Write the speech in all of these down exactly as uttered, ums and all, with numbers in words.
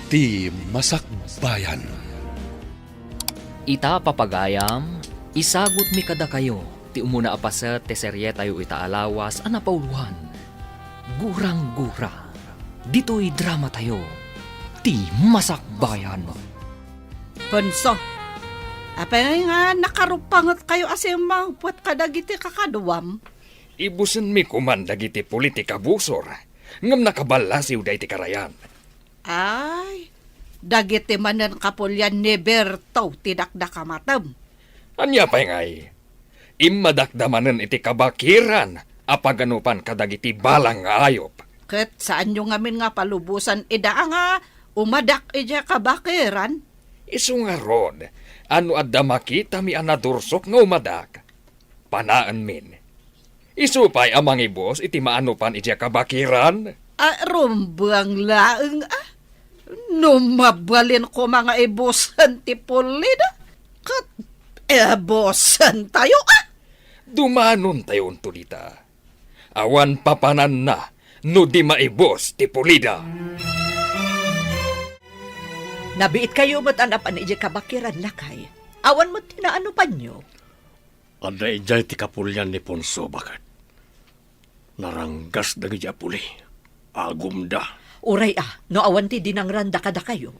Ti Masakbayan. Ita, papagayam, isagutmi kadakayo ti umuna a paset ti serietayo ita a lawas a napauloan, Gurang-gura. Ditoy dramatayo, Ti Masakbayan. Ponso, apay nga nakarupangetkayo a simmangpet kadagiti kakaduam? Ibusenmi koman dagiti puli ti kabusor, ngem nakaballasiwda iti karayan. Ay, dagiti manen kapulian ni Berto ti dakdakamatem. Ania pay ngay? Immadakda manen iti kabakiran a paganupan kadagiti balang nga ayup. Ket saanyo ngamin nga palubosan ida nga umadak idiay kabakiran? Isu ngarud, a no adda makitami a nadursok nga umadak, panaenmin. Isu pay a mangibus iti maanupan idiay kabakiran. A, rumbeng laeng, a. No mabalin koma nga ibusen ti pulida, ket ibusentayo, a. Dumanontayo unto dita. Awan papananna no di maibus ti pulida. Nabiitkayo met a napan idiay kabakiran, lakay. Awan met ti naanupanyo. Adda idiay ti kapulian ni Ponso, baket. Naranggas dagiti a puli. Agumda. Uray a, no awan ti dinangranda kadakayo.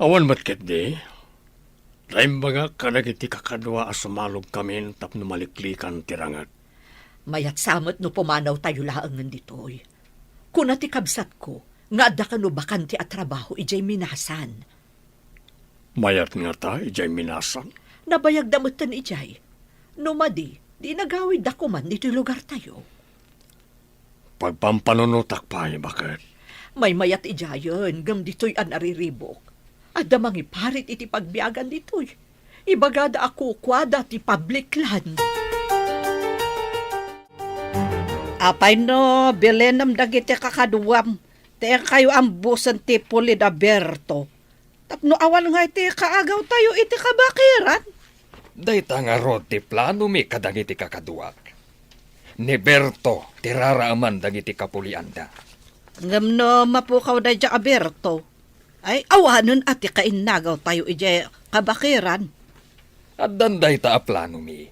Awan met ketdi. Naimbagak kadagiti kakadua a sumalogkamin tapno maliklikan ti ranget. Mayat sa met no pumanawtayo laengen ditoy. Kuna ti kabsatko nga adda kano bakante a trabaho idiay Minasan. Mayat ngata idiay Minasan? Nabayagda metten idiay. No madi, di nagawidda koman ditoy lugartayo. Pagpampanunotak pay, baket. Maymayat idiayen, ngem ditoy a nariribuk. Adda mangiparit iti pagbiagan ditoy. Ibagada a kukuada ti public land. Apay no bilenem dagiti kakaduam, ti inkayo ambusen ti puli da Berto. Tapno awan ngay ti kaagawtayo iti kabakiran? Dayta ngarud ti planomi kadagiti kakaduak. Ni Berto ti raraaman dagiti kapulianda. Ngem no mapukaw daydiay a Berto, ay awanen a ti kainnagawtayo idiay kabakiran. Addan dayta a planomi.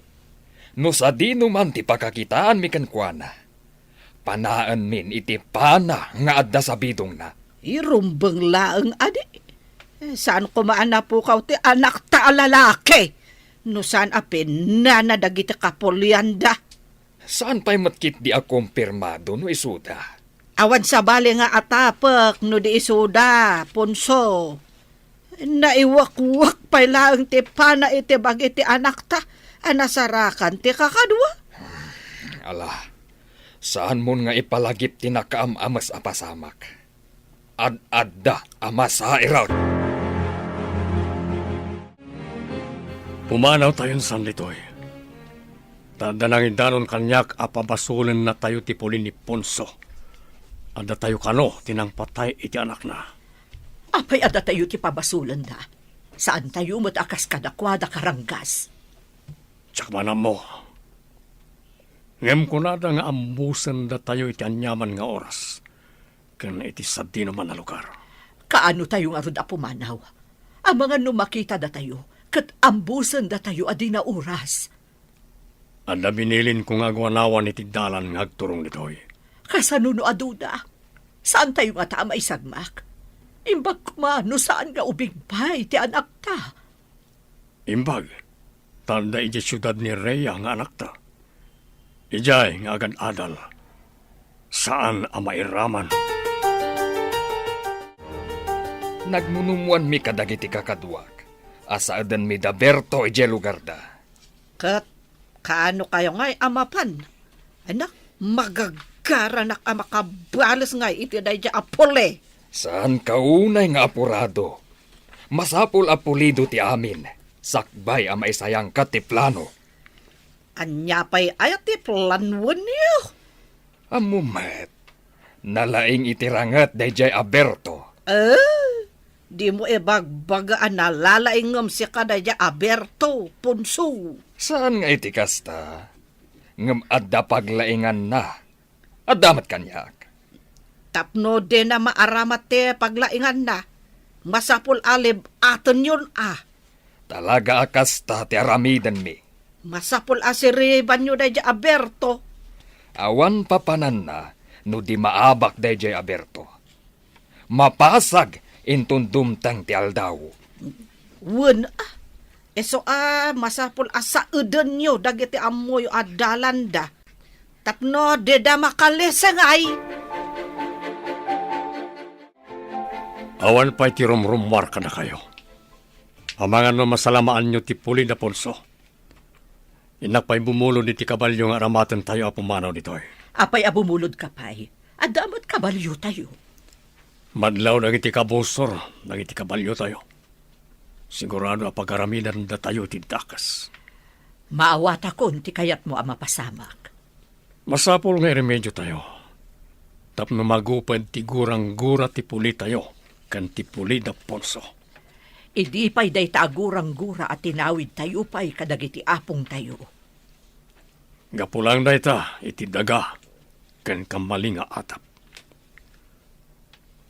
No sadino man ti pakakitaanmi kenkuana, panaenmin iti pana nga adda sabidongna. Irumbeng laeng adi. Eh, saan koma a napukaw ti anakta a lalaki? No saan a pinana dagiti kapulianda. Saan pay met ketdi a kumpirmado no isuda. Awan sabali nga atapek no di isuda, Ponso. Naiwakwak pay laeng ti pana iti bagi ti anakta a nasarakan ti kakadua. Ala, saanmon nga ipalagip ti nakaam-ames a pasamak. Ad-adda a masairak. Pumanawtayon san ditoy. Ta adda nangidanon kaniak a pabasolennatayo ti puli ni Ponso. Addatayo kano ti nangpatay iti anakna. Apay addatayo ti pabasolenda? Saantayo met a kas kadakuada karanggas. Diak man ammo. Ngem kunada nga ambusendatayo iti aniaman nga oras ken iti sadinoman a lugar. Kaanotayo ngarud a pumanaw? Amangan no makitadatayo ket ambusendatayo a di naoras. Adda binilinko nga aguanawan iti dalan nga agturong ditoy. Kasano no aduda? Saantayo ngata a maisagmak? Imbag koma no saan nga ubing pay ti anakta. Imbag, ta adda idiay siudad ni Rhea nga anakta. Idiay nga agad-adal, saan a mairaman. Nagmunumuanmi kadagiti kakaduak a saedenmi da Berto idiay lugarda. Ket kaano kayo ngay a mapan? Anak, magagaranak a makabales ngay iti daydiay a puli. Saan ka unay nga apurado. Masapul a pulido ti amin, sakbay a maisayangka ti plano. Ania pay aya ti planoenyo? Ammo met, nalaing iti ranget daydiay a Berto. Eh, dimo ibagbaga a nalalaing ngem sika daydiay a Berto, Ponso. Saan nga iti kasta, ngem adda paglainganna. Adda met kaniak. Tapno dina maaramat ti paglainganna, Masapul a leb-atenyon a. Talaga a kasta ti aramidenmi. Masapul a siribanyo daydiay a Berto. Awan papananna no di maabak daydiay a Berto. Mapasag inton dumteng ti aldaw. Wen, a, isu a masapul a saedenyo dagiti ammoyo a dalanda. Tapno dida makalisengay. Awan pay ti rumrummuar kadakayo. Amangan no masalamaanyo ti puli da Ponso. Innak pay bumulod iti kabalio nga aramatentayo a pumanaw ditoy. Apay a bumulodka pay? Adda met kabaliotayo. Madlaw dagiti kabusor dagiti kabaliotayo. Sigurado a pagaramidandatayo iti dakes. Maawatakon ti kayatmo a mapasamak. Masapul nga iremediotayo tapno maguped ti guranggura ti pulitayo ken ti puli da Ponso. Idi pay dayta a guranggura a tinawidtayo pay kadagiti apongtayo. Gapu laeng dayta iti daga ken kamali nga atap.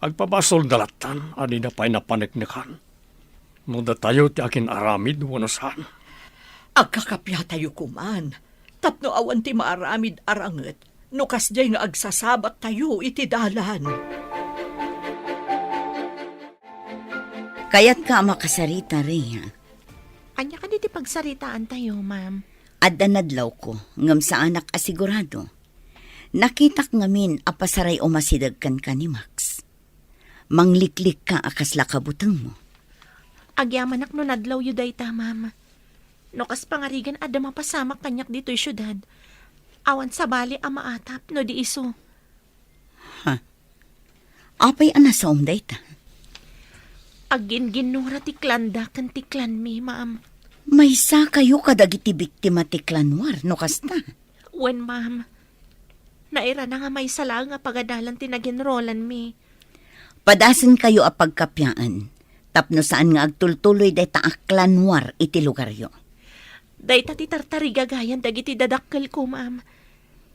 Agpabasolda lattan a dida pay napaneknekan no datayo ti akin-aramid wenno saan. Agkakapiatayo koman tapno awan ti maaramid a ranget no kasdiay nga agsasabattayo iti dalan. Kayatka a makasarita, Rhea? Ania kadi ti pagsaritaantayo, ma'am? Adda nadlawko, ngem saanak a sigurado. Nakitak ngamin a pasaray umasideg kenka ni Max. Mangliklikka a kasla kabutengmo. Agyamanak no nadlawyo dayta, ma'am. No kas pangarigan adda mapasamak kaniak ditoy siudad, awan sabali a maatap no di isu. Ha? Apay a nasaom dayta? Agginginnura ti klanda ken ti klanmi, ma'am. Maysakayo kadagiti biktima ti klan war no kasta? Wen, ma'am. Nairana nga maysa laeng a pagadalan ti naginrolanmi. Padasenkayo a pagkapiaen tapno saan nga agtultuloy dayta a klan war iti lugaryo. Dayta ti tartarigagayan dagiti dadakkelko, ma'am.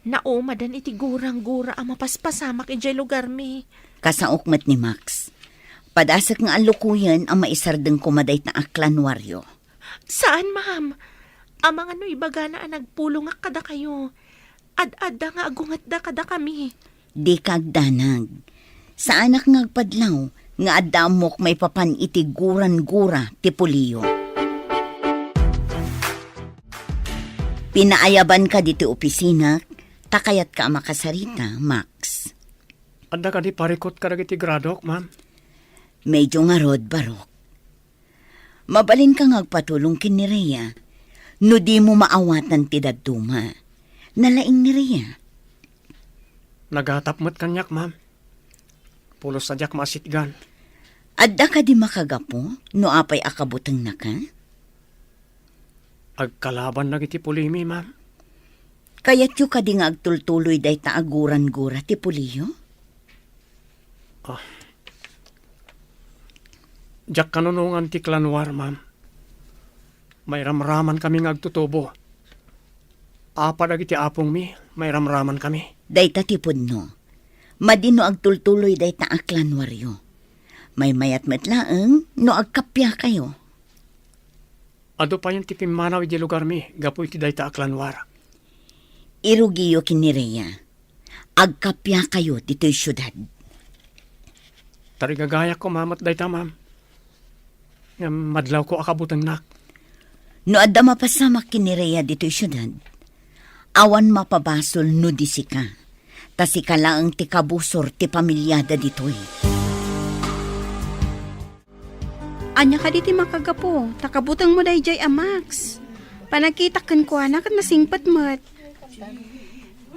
Naumadan iti guranggura a mapaspasamak idiay lugarmi. Kasaok met ni Max. Padasek nga allukoyen a maisardeng koma dayta a klan waryo. Saan, ma'am. Amangan no ibagana a nagpulongak kadakayo. Ad-adda nga agungetda kadakami. Dika agdanag. Saanak nga agpadlaw nga adda ammok maipapan iti guranggura ti puliyo. Pinaayabanka ditoy opisinak, ta kayatka a makasarita, Max. Adda kadi parikut kadagiti gradok, ma'am? Medyo ngarud, barok. Mabalinka nga agpatulong ken ni Rhea no dimo maawatan ti dadduma. Nalaing ni Rhea. Nagatap met kaniak, ma'am. Pulos a diak maasitgan. Adda kadi makagapu no apay a kabutengnaka? Agkalaban dagiti pulimi, ma'am. Kayatyo kadi nga agtultuloy dayta a guranggura ti puliyo? Ah. Diak kanunongan ti klan war, ma'am. Mairamraman kami nga agtutubo. Apa dagiti apongmi, mairamraman kami. Dayta ti pudno. Madi no agtultuloy dayta a klan waryo. Maymayat met laeng no agkappiakayo. Adu payen ti pimmanaw idiay lugarmi gapu iti dayta a klan war. Irugiyo ken ni Rhea. Agkappiakayo ditoy siudad. Tarigagayak koma met dayta, ma'am. Ngem madlawko a kabutengnak. No adda mapasamak ken ni Rhea ditoy siudad, awan mapabasol no di sika. Ta sika laeng ti kabusor ti pamiliada ditoy. Ania kadi ti makagapu, ta kabutengmo daydiay a Max? Panagkitak kenkuana ket nasingpet met.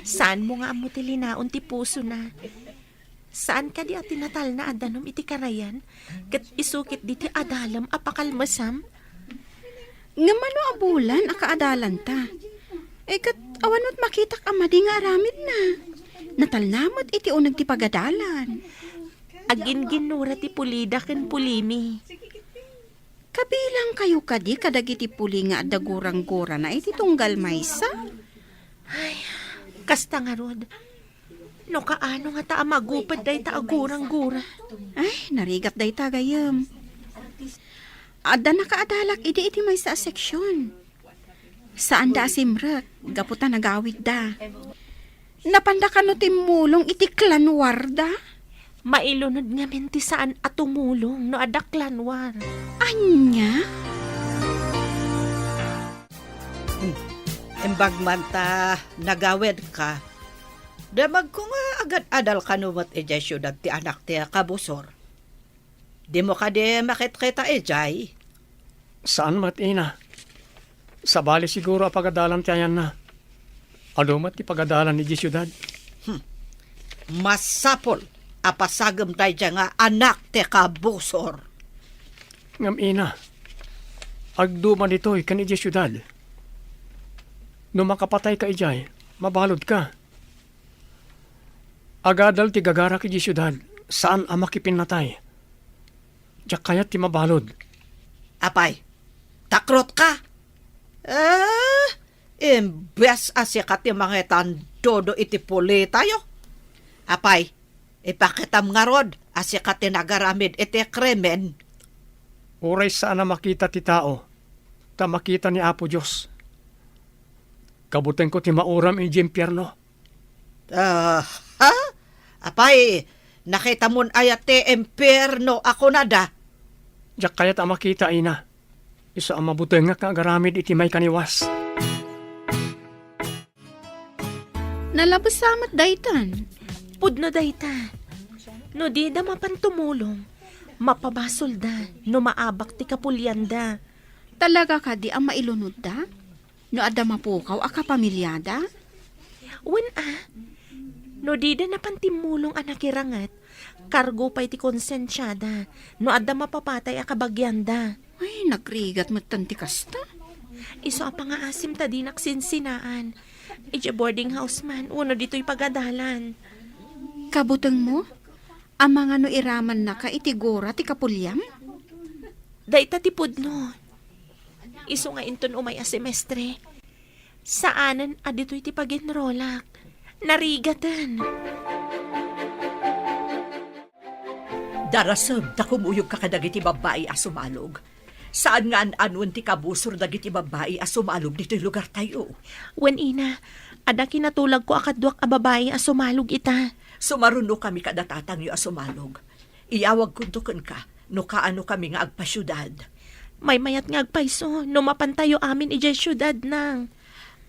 Saanmo nga ammo ti linaon ti pusona. Saan kadi a tinatalna a danum iti karayan, ket isu ketdi ti adalem a pakalmesam? Ngem mano a bulan a kaadalanta? Eh, ket awan met makitak a madi nga aramidna. Natalna met iti uneg ti pagadalan. Aginginnura ti pulida ken pulimi. Kabilangkayo kadi kadagiti puli nga adda guranggurana iti tunggal maysa? Ay, kasta ngarud. No kaano ngata a maguped dayta a gurang-gura? Ay, narigat dayta, gayyem. Adda nakaadalak idi iti maysa a seksion. Saanda a simrek, gapu ta nagawidda. Napanda kano timmulong iti clan war da? Mailunod ngamin ti saan a tumulong no adda clan war. Ania? Hmm. Imbag man ta nagawidka, damagko nga agad-adal kano met idiay siudad ti anak ti kabusor. Dimo kadi makitkita idiay? Saan met, ina. Sabali siguro a pagadalan ti ayanna. Adu met ti pagadalan idiay siudad. Hmm. Masapul a pasagem daydiay nga anak ti kabusor. Ngem, ina, agduma ditoy ken idiay siudad. No makapatayka idiay, mabaludka. Agadal ti gagarak idiay siudad, saan a makipinnatay. Diak kayat ti mabalud. Apay, takrotka? Eh, imbes a sika ti mangitandudo iti pulitayo. Apay, ipakitam ngarud a sika ti nagaramid iti krimen. Uray saan a makita ti tao, ta makita ni Apo Dios. Kabutengko ti mauram idiay impierno. Ah, ha? Apay, nakitamon aya ti impierno a kunada? Diak kayat a makita, ina. Isu a mabutengak nga agaramid iti maikaniwas. Nalabes sa met daytan. Pudno dayta. No dida mapan tumulong, mapabasolda no maabak ti kapulianda. Talaga kadi a mailunodda? No adda mapukaw a kapamiliada? Wen a, no dida napan timmulong a nakiranget, kargo pay ti konsensiada no adda mapapatay a kabagianda. Ay, nagrigat metten ti kasta. Isu a pangaasim ta dinak sinsinaan. Idiay boarding house man, wenno ditoy pagadalan. Kabutengmo? Amangan no iramannaka iti gura ti kapuliam? Dayta ti pudno. Isu nga inton umay a semestre, saanen a ditoy ti pag-enrolak. Narigaten. Darasem ta kumuyogka kadagiti babbai a sumalog. Saan nga an-anuen ti kabusor dagiti babbai a sumalog ditoy lugartayo. Wen, ina, adda kinatulagko a kaduak a babbai a sumalog ita. Sumarunokami kada tatangyo a sumalog. Iyawagkonto kenka no kaanokami nga agpasiudad. Maymayat nga agpayso no mapantayo amin idiay siudad, nang.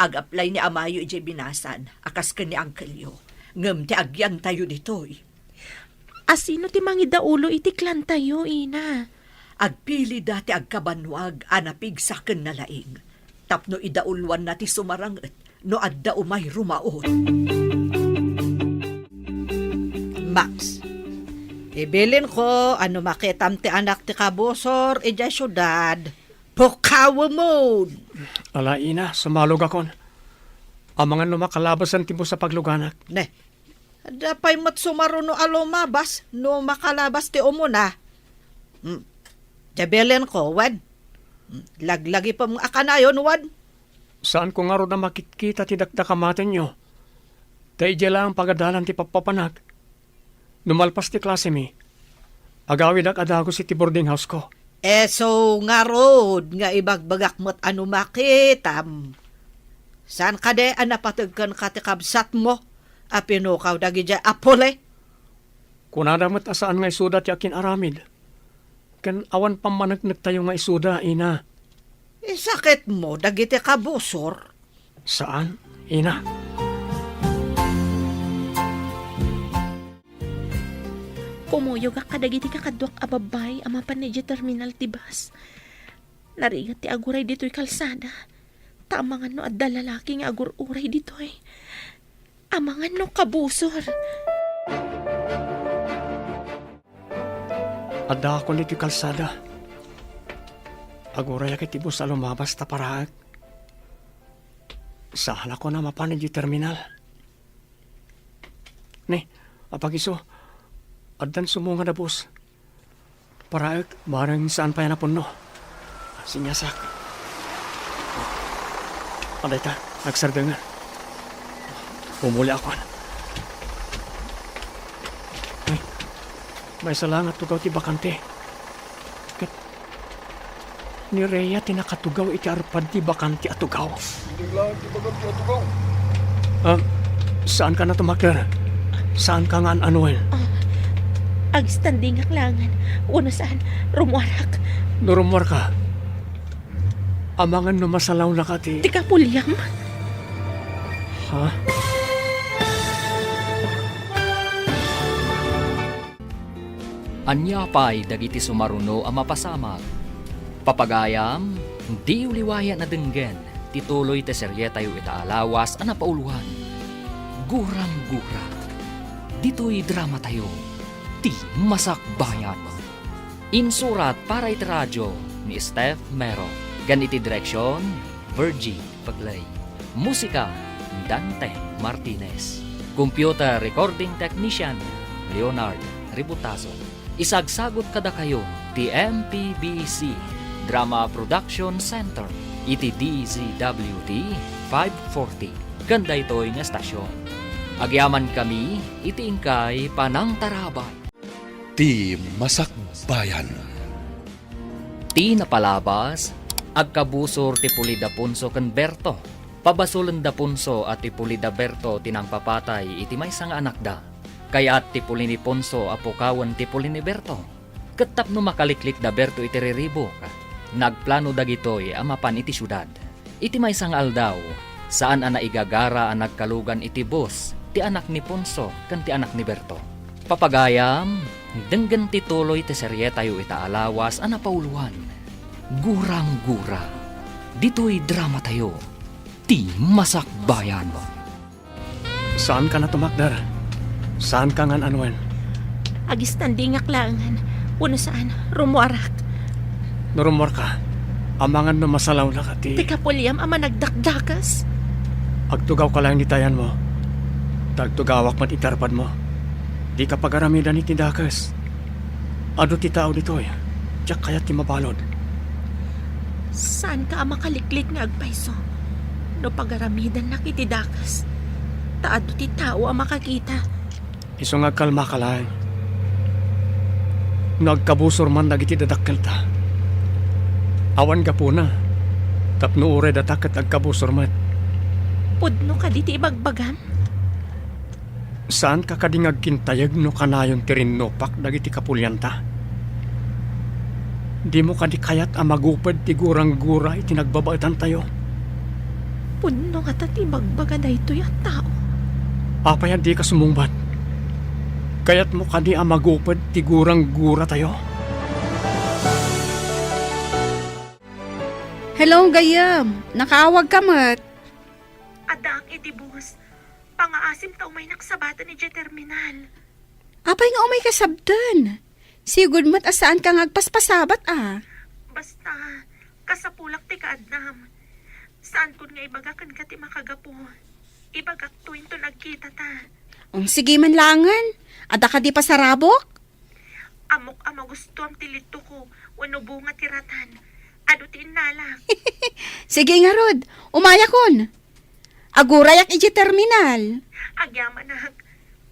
Ag-apply ni amayo idiay binasan a kas ken ni angkelyo. Ngem ti agyantayo ditoy. Asino ti mangidaulo iti clantayo, ina? Agpilida ti agkabannuag a napigsa ken nalaing tapno idauloanna ti sumaranget no adda umay rumaut. Max, ibilinko a no makitam ti anak ti kabusor idiay siudad, pukawemon! Ala, ina, sumalogakon. Amangan no makalabasan ti bus a pagluganak. Ne, adda pay met sumaruno a lumabas no makalabas ti umuna. Hmm. Diay bilinko, wen? Hmm. Laglagipem a kanayon, wen? Saanko ngarud a makitkita ti dakdakamatenyo. Ta idiay laeng pagadalan ti pappapanak. No malpas ti klasemi, agawidak a dagus iti boarding house-ko. Isu ngarud nga ibagbagak met a no makitam. Saan kadi a napateg kenka ti kabsatmo a pinukaw dagidiay a puli? Kunada met a saan nga isuda ti akin-aramid. Ken awan pammaneknektayo nga isuda, ina. Isakitmo dagiti kabusor? Saan, ina. Kumuyogak kadagiti kakaduak a babbai a mapan idiay terminal ti bus. Narigat ti aguray ditoy kalsada. Ta amangan no adda lalaki nga agur-uray ditoy. Amangan no kabusor. Addaakon iti kalsada. Agurayak iti bus a lumabas ta paraek. Saalakon a mapan idiay terminal. Ni, apagiso, addan sumungad a bus. Paraek, bareng saan pay a napunno. Siniasak. Adayta, nagsardengan. Umuliakon. Maysa la nga tugaw ti bakante. Ket ni Rhea ti nakatugaw iti arpad ti bakante a tugaw. Innak laeng ti bakante a tugaw. Ah, saanka a tumakder? Saanka nga an-anuen? Ah, agstandingak laengen. Wenno saan, rummuarak. No rummuarka, amangan no masalawnaka ti... Ti kapuliam? Ha? Ania pay dagiti sumaruno a mapasamak? Papagayam, diyo liwayan a denggen ti tuloy ti serietayo ita a lawas a napauloan, Gurang-gura. Ditoy dramatayo, Ti Masakbayan. Insurat para iti radio ni Steph Mero, ken iti direksion, Virgie Pegley. Musika, Dante Martinez. Computer recording technician, Leonard Ributazo. Isagsagut kadakayo ti M P B C Drama Production Center iti D Z W T five forty ken daytoy nga estasion. Agyamankami iti inkay panangtarabay. Ti Masakbayan. Ti napalabas, agkabusor ti puli da Ponso ken Berto. Pabasolen da Ponso a ti puli da Berto ti nangpapatay iti maysa nga anakda. Kayat ti puli ni Ponso a pukawen ti puli ni Berto. Ket tapno makaliklik da Berto iti riribuk, nagplano dagitoy a mapan iti siudad. Iti maysa nga aldaw, saan a naigagara a nagkalugan iti bus ti anak ni Ponso ken ti anak ni Berto. Papagayam, denggen ti tuloy ti serietayo ita a lawas a napauloan, Gurang-gura. Ditoy dramatayo, Ti Masakbayan. Saanka a tumakder? Saanka nga an-anuen? Agstandingak laengen. Wenno saan, rummuarak. No rummuarka, amangan no masalawnaka ti... Ti kapuliam a managdakdakes. Agtugawka laeng iti ayanmo. Ta agtugawak met iti arpadmo. Dika pagaramidan iti dakes. Adu ti tao ditoy, diak kayat ti mabalud. Saanka a makaliklik nga agpayso no pagaramidannak iti dakes, ta adu ti tao a makakita. Isu nga agkalmaka laeng. No agkabusor man dagiti dadakkelta, awan gapuna, tapno uray data ket agkabusor met. Pudno kadi ti ibagbagam? Saanka kadi nga agkintayeg no kanayon ti rinnupak dagiti kapulianta? Dimo kadi kayat a maguped ti gurang-gura iti nagbabaetantayo? Pudno ngata ti ibagbaga daytoy a tao. Apay a dika sumungbat? Kayatmo kadi a maguped ti gurang-guratayo? Hello, gayyem. Nakaawagka met. Addaak iti bus. Pangaasim ta umaynak sabaten idiay terminal. Apay nga umayka sabten? Sigud met a saanka nga agpaspasabat a. Basta, kasapulak ti kaadnam. Saankon nga ibaga kenka ti makagapu. Ibagakto inton agkitata. Um, sige man laengen. Adda kadi pasarabok? Ammok a magustuam ti litoko wenno bunga ti ratan. Adu ti innalak. Sige ngarud, umayakon. Agurayak idiay terminal. Agyamanak,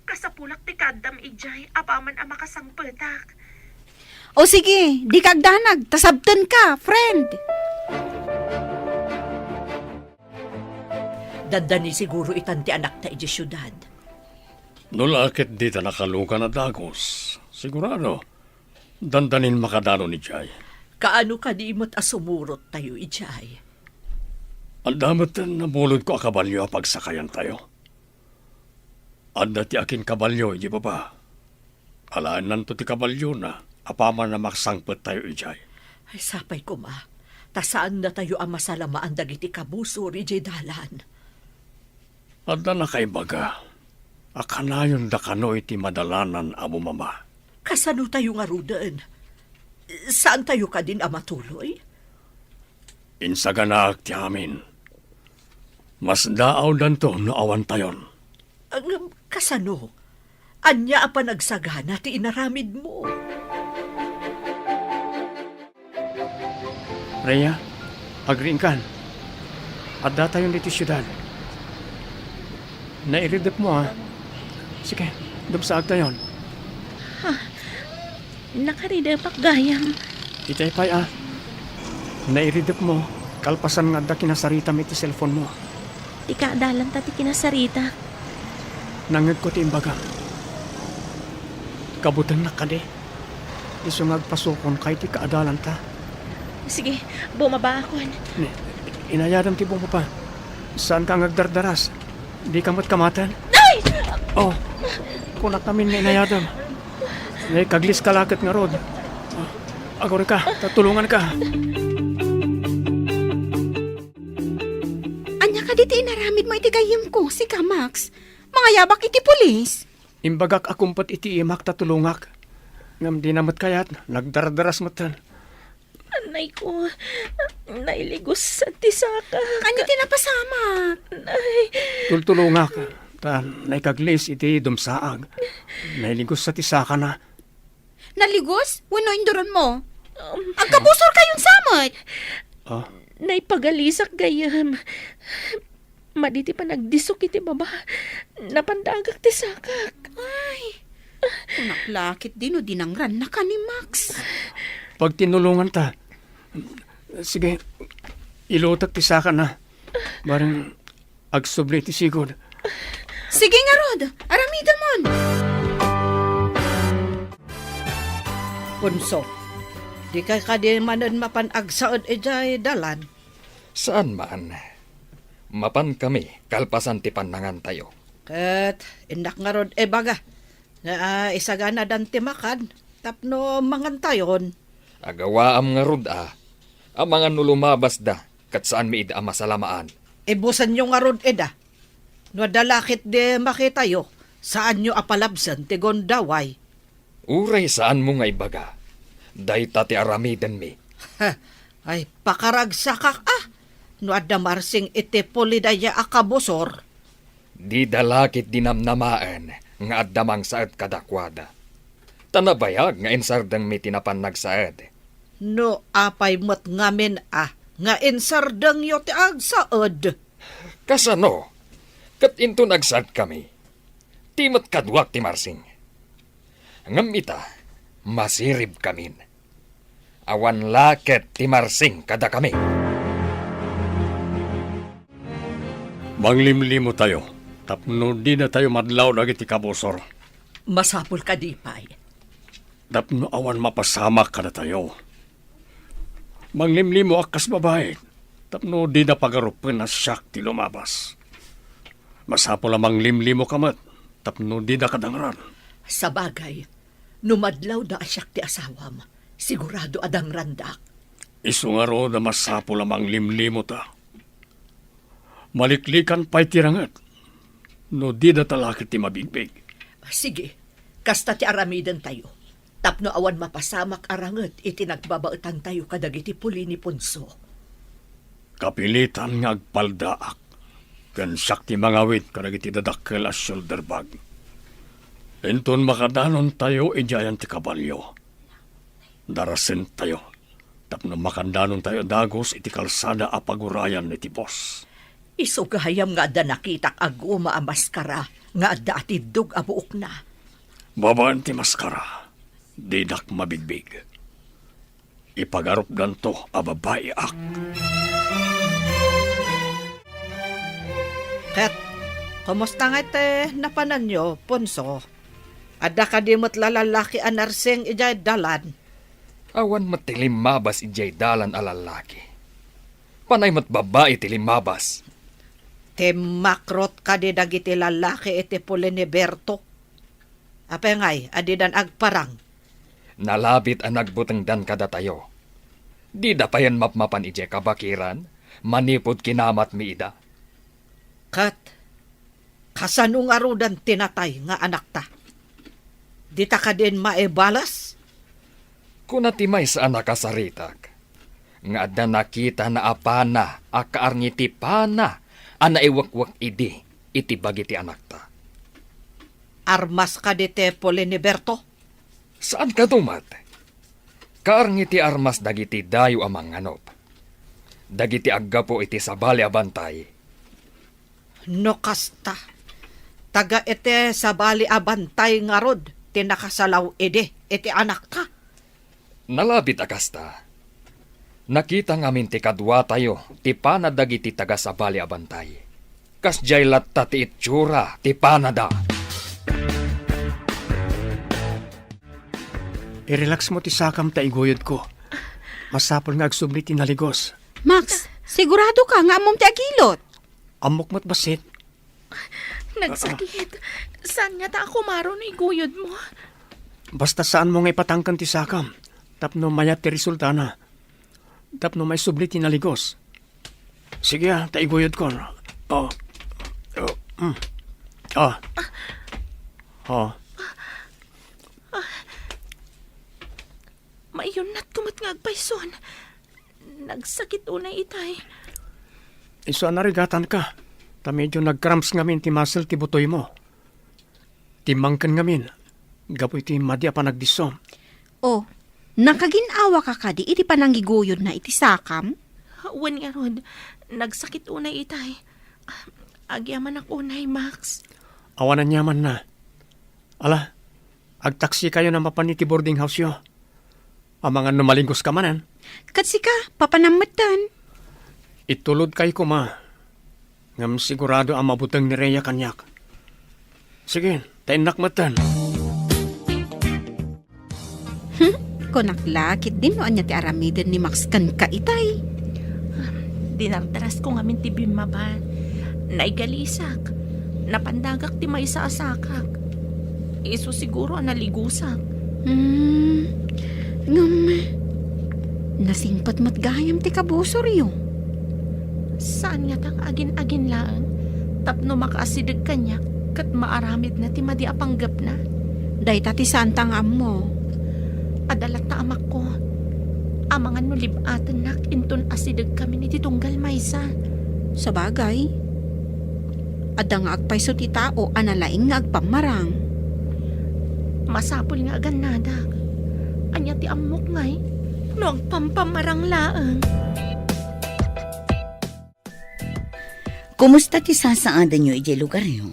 kasapulak ti kaaddam idiay apaman a makasangpetak. O sige, dika agdanag, ta sabtenka, friend. Dandani siguro itan ti anakta idiay siudad. No la ket dita nakalugan a dagus, sigurado, dandanin makadanon idiay. Kaano kadi met a sumurottayo idiay? Adda met nabulodko a kabalio a pagsakayantayo. Adda ti akinkabalio idiay baba. Alaennanto ti kabaliona apaman a maksangpettayo idiay. Ay, sapay koma, ta saannatayo a masalamaan dagiti kabusor idiay dalan. Adda nakaibaga a kanayonda kano iti madalanan a bumaba. Kasanotayo ngaruden? Saantayo kadin a matuloy? Insaganaak ti amin. Masdaawdanto no awantayon. Ngem kasano? Ania a panagsagana ti inaramidmo? Rhea, agriingkan. Addatayon ditoy siudad. Nairidepmo, a. Sige, dumsaagtayon. Ah, Nakaridepak gayam. Itay pay a, nairidepmo, kalpasan nga adda kinasaritam iti cellphone-mo. Ti kaadalanta ti kinasaritak. Nangngegko ti imbagam. Kabutengnak kadi. Isu nga agpasukonka iti kaadalanta. Sige, bumabaakon. Ni, inayadam ti bumaba. Saanka nga agdardaras. Dika met kamaten. Ay! Oh, kunak ngamin nga inayadam. Naipagliska laket ngarud. Agurika, ta tulonganka. Ania kadi ti inaramidmo iti gayyemko, sika, Max? Mangayabak iti pulis? Imbagak a kumpet iti imak ta tulongak. Ngem dina met kayat, nagdardaras metten. Anayko, nailigusat ti saka. Ania ti napasamak? Nay. Tultulongak, ta naikaglis iti dumsaag. Nailigusa ti sakana. Naligos? Wenno induronmo? Um, Agkabusorkayon sa met? Ah? Naipagalisak gayam. Madi ti panagdisok iti baba, napandagak ti sakak. Ay, kunak la ketdi no dinangrannaka ni Max. Pagtinulonganta. Sige, ilutek ti sakana. Bareng agsubli ti sigud. Sige ngarud, aramidemon. Punso, dika kadi manen mapan agsaed idiay dalan? Saan man. Mapankami kalpasan ti pannangantayo. Ket innak ngarud ibaga nga, ah, isaganadan ti makan tapno mangantayon. Agawaam ngarud a, amangan no lumabasda ket saanmi ida a masalamaan. Ibusenyo ngarud ida. No adda la ketdi makitayo, saanyo a palabsen ti gundaway. Uray saanmo nga ibaga, dayta ti aramidenmi. Ay, pakaragsakak a, no adda Marsing iti puli dayta a kabusor. Dida la ketdi namnamaen nga adda mangsaed kadakuada. Ta nabayag nga insardengmi ti napan nagsaed. No apay met ngamin a nga insardengyo ti agsaed? Kasano? Ket inton agsaedkami, ti met kaduak ti Marsing. Ngem ita, masiribkamin. Awan la ket ti Marsing kadakami. Manglimlimotayo tapno dinatayo madlaw dagiti kabusor. Masapul kadi pay? Tapno awan mapasamak kadatayo. Manglimlimoak kas babai tapno dida pagarupen a siak ti lumabas. Masapul a manglimlimoka met tapno dida kadangran. Sabagay, no madlawda a siak ti asawam, sigurado a dangrandak. Isu ngarud a masapul a manglimlimota. Maliklikan pay ti ranget no dida ta la ket ti mabigbig. Sige, kasta ti aramidentayo, tapno awan mapasamak a ranget iti nagbabaetantayo kadagiti puli ni Ponso. Kapilitan nga agpaldaak, ken siak ti mangawid kadagiti dadakkel a shoulder bag. Inton makadanontayo idiayan ti kabalio, darasentayo tapno makandanontayo dagus iti kalsada a pagurayan iti bus. Isu gayam nga adda nakitak a guma a maskara nga adda atiddog a buokna. Babaen ti maskara, didak mabigbig. Ipagarupdanto a babaiak. Ket, kumusta ngay ti napananyo, Ponso? Adda kadi met la lallaki a narsing idiay dalan? Awan met ti limmabas idiay dalan a lallaki. Panay met babbai ti limmabas. Timmakrot kadi dagiti lallaki iti puli ni Berto? Apay ngay a didan agparang? Nalabit a nagbutengdan kadatayo. Dida payen mapmapan idiay kabakiran manipud kinamatmi ida. Ket kasano ngaruden ti natay nga anakta? Dita kadin maibalas? Kuna ti maysa a nakasaritak nga adda nakitana a pana a kaarngitipana a naiwekwek idi iti bagi ti anakta. Armas kadi ti puli ni Berto? Saan kano met? Kaarngi ti armas dagiti dayo a mangnganop, dagiti aggapu iti sabali a bantay. No kasta, taga iti sabali a bantay ngarud ti nakasalaw idi iti anakta? Nalabit a kasta, nakita ngamin ti kaduatayo ti pana dagiti taga-sabali a bantay. Kasdiay latta ti itsura ti panada. I-relax mo ti sakam ta iguyodko. Masapul nga agsubli ti naligos. Max, sigurado ka nga ammom ti agilot? Ammok met bassit. Nagsakit. Saan nga ta a kumaro no iguyod mo? Basta saan mo nga ipatangken ti sakam tapno mayat ti resultana. Tapno maisubli ti naligos. Sige, ah, ta iguyodkon. Oh. Oh. Mm. Oh. Oh. Maiyunnatko met nga agpayson. Nagsakit unay itay. Isu a narigatanka, ta medyo nag-cramps ngamin ti muscle ti butoymo. Timmangken ngamin, gapu iti madi a panagdisso. Oh, nakagin-awaka kadi iti panangiguyodna iti sakam? Wen ngarud, nagsakit unay itay. Agyamanak unay, Max. Awan aniamanna. Ala, agtaksikayon a mapan iti boarding house-yo. Amangan no maligos ka manen. Ket sika, papanam metten. Itulodkay koma. Ngem sigurado a mabuteng ni Rhea kaniak. Sige, ta innak metten. Hmm, kunak la, ketdin no ania ti aramiden ni Max kenka itay. Dinardarasko ngamin ti bimmaba. Naigalisak. Napandagak ti maysa a sakak. Isu siguro a naligusak. Hmm, ngem, nasingpet met gayam ti kabusoryo. Saan ngata nga agin-agin laeng tapno makaasideg kaniak ket maaramidna ti madi a panggepna? Dayta ti saanta nga ammo. Adda latta amakko. Amangan no lib-atennak inton asidegkamin iti tunggal maysa. Sabagay, adda nga agpayso ti tao a nalaing nga agpammarang. Masapul nga agannadak. Ania ti ammok ngay no agpampammarang laeng? Kumusta ti sasaadanyo idiay lugaryo?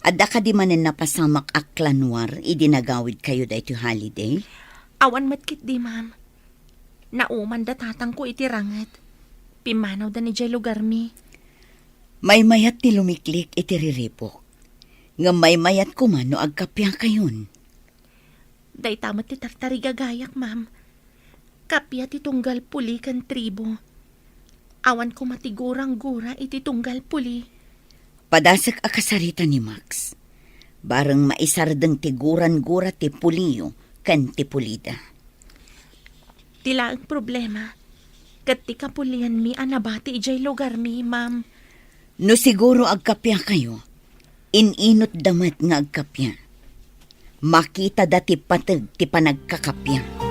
Adda kadi manen napasamak a klanwar idi nagawidkayo daytoy holiday? Awan met ketdi, ma'am. Nauman da tatangko iti ranget. Pimmanawda idiay lugarmi. Maymayat ti lumiklik iti riribuk. Ngem maymayat koma no agkappiakayon. Dayta met ti tartarigagayak, ma'am. Kappia ti tunggal puli ken tribo. Awan koma ti gurang-gura iti tunggal puli. Padasek a kasarita ni Max. Bareng maisardeng ti gurang-gura ti puliyo ken ti pulida. Ti laeng problema, ket ti kapulianmi a nabati idiay lugarmi, ma'am. No siguro agkappiakayo, in-inutda met nga agkappia. Makitada ti pateg ti panagkakappia.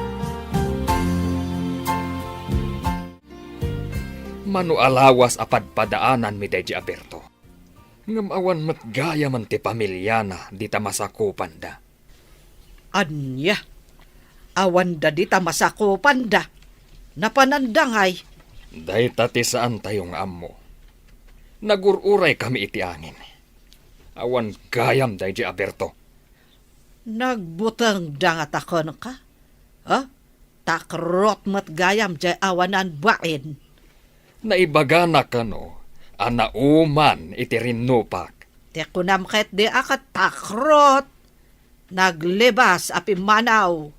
Mano a lawas a padpadaananmi daydi a Berto. Ngem awan met gayamen ti pamiliana dita masakupanda. Ania? Awanda dita masakupanda? Napananda ngay? Dayta ti saantayo nga ammo. Nagur-uraykami iti angin. Awan gayam daydi a Berto. Nagbutengda ngata kenka? Ha? Takrot met gayam diay awanan bain. Naibagana kano a nauman iti rinnupak. Ti kunam ketdi a ket takrot. Naglibas a pimmanaw.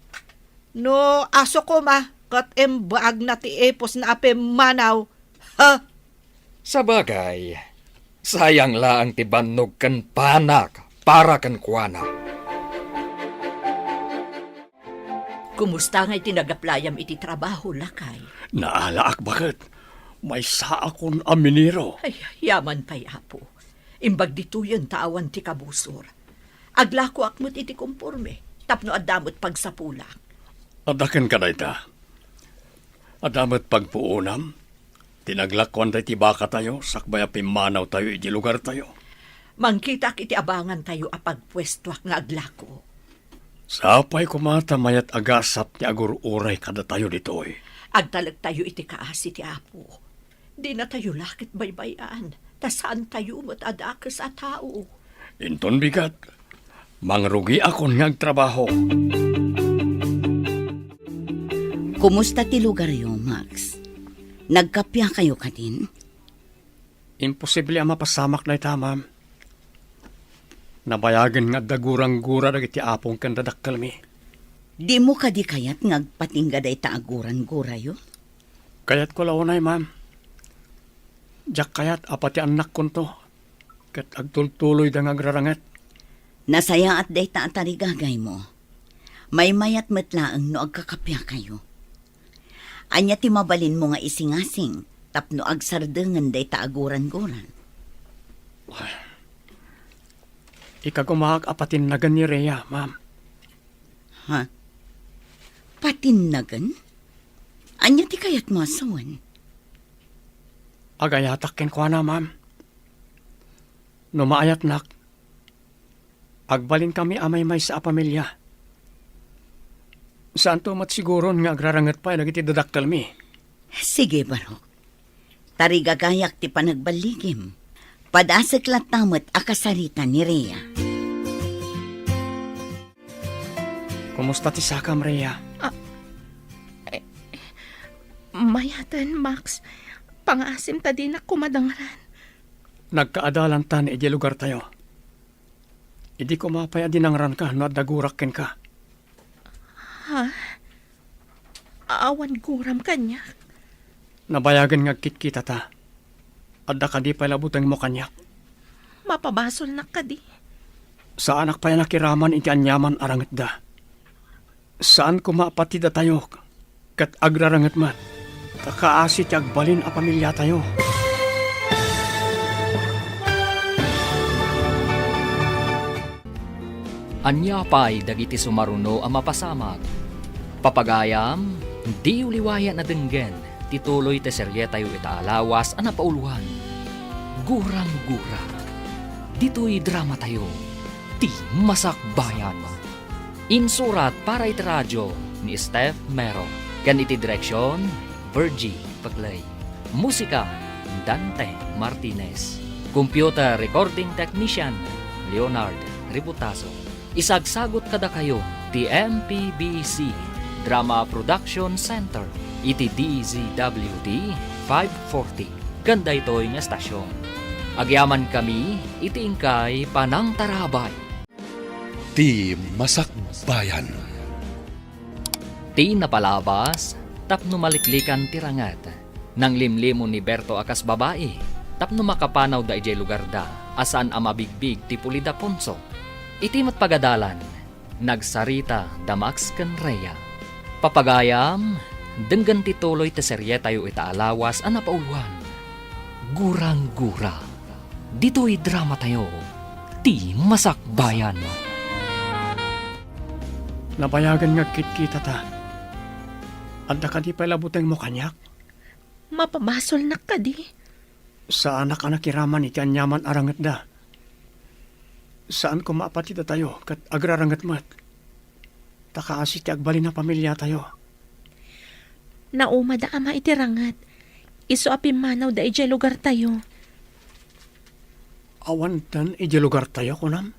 No aso koma ket imbaagna ti ipusna a pimmanaw. Ha? Sabagay, sayang laeng ti bannog ken panak para kenkuana. Kumusta ngay ti nagaplayam iti trabaho, lakay? Naalaak baket. Maysaakon a minero. Ay, yaman pay, Apo. Imbag ditoyen ta awan ti kabusor. Aglakoak met iti komporme, tapno adda met pagsapulak. Adda kenka dayta. Adda met pagpuonam ti naglakuan daydi bakatayo sakbay a pimmanawtayo iti lugartayo. Mangkitaak iti abangantayo a pagpuestoak nga aglako. Sapay koma ta mayat a gasat ti agur-uray kadatayo ditoy. Agtalektayo iti kaasi ti Apo. Dinatayo la ket baybay-an, ta saantayo met a dakes a tao. Inton bigat, mangrugiakon nga agtrabaho. Kumusta ti lugaryo, Max? Nagkappia kayo kadin? Imposible a mapasamak dayta, ma'am. Nabayagen nga adda guranggura dagiti apong ken dadakkelmi. Dimo kadi kayat nga agpatingga dayta a guranggurayo? Kayatko la unay, ma'am. Diak kayat a pati annakkonto ket agtultuloyda nga agraranget. Nasayaat dayta a tarigagaymo. Maymayat met laeng no agkakappiakayo. Ania ti mabalinmo nga isingasing tapno agsardengen dayta a guranggura? Ikagumaak a patinnagen ni Rhea, ma'am. Ha? Patinnagen? Ania ti kayatmo a sawen? Agayatak kenkuana, ma'am. No maayatnak, agbalinkami a maymaysa a pamilia. Saanto met siguron nga agraranget pay dagiti dadakkelmi. Sige, Barok. Tarigagayak ti panagballigim. Padasek latta met a kasarita ni Rhea. Kumusta ti sakam, Rhea? Ah, eh, mayaten, Max. Pangaasim ta dinak koma dangran. Nagkaadalantan idiay lugartayo. Idi koma pay a dinangranka no adda gurak kenka. Ha? Awan guram kaniak? Nabayagen nga agkitkitata. Adda kadi pay la butengmo kaniak? Mapabasolnak kadi? Saanak pay a nakiraman iti aniaman a rangetda. Saan koma a pati datayo ket agraranget met, ta kaasi ti agbalin a pamiliatayo. Ania pay dagiti sumaruno a mapasamak? Papagayam, diyo liwayan a denggen ti tuloy ti serietayo ita a lawas a napauloan, Gurang-gura. Ditoy dramatayo, ti Masakbayan. Insurat para iti radio ni Steph Mero, ken iti direksion, Virgie Paclay. Musika, Dante Martinez. Computer recording technician, Leonard Ributazo. Isagsagut kadakayo ti M P B C Drama Production Center iti D Z W T five forty ken daytoy nga estasion. Agyamankami iti inkay panangtarabay. Ti Masakbayan. Ti napalabas tapno maliklikan ti ranget. Nanglimlimo ni Berto a kas babai tapno makapanawda idiay lugarda a saan a mabigbig ti Pulida Ponso. Iti met pagadalan, nagsarita da Max ken Rhea. Papagayam, denggen ti tuloy ti serietayo ita a lawas a napauloan, Gurang-gura. Ditoy dramatayo, ti Masakbayan. Nabayagen nga agkitkitata. Adda kadi pay la butengmo kaniak? Mapabasolnak kadi? Saanak a nakiraman iti aniaman a rangetda. Saan koma a pati datayo ket agraranget met. Ta kaasi ti agbalin a pamiliatayo. Naumada ama iti ranget. Isu a pimmanawda idiay lugartayo. Awanten idiay lugartayo, kunam?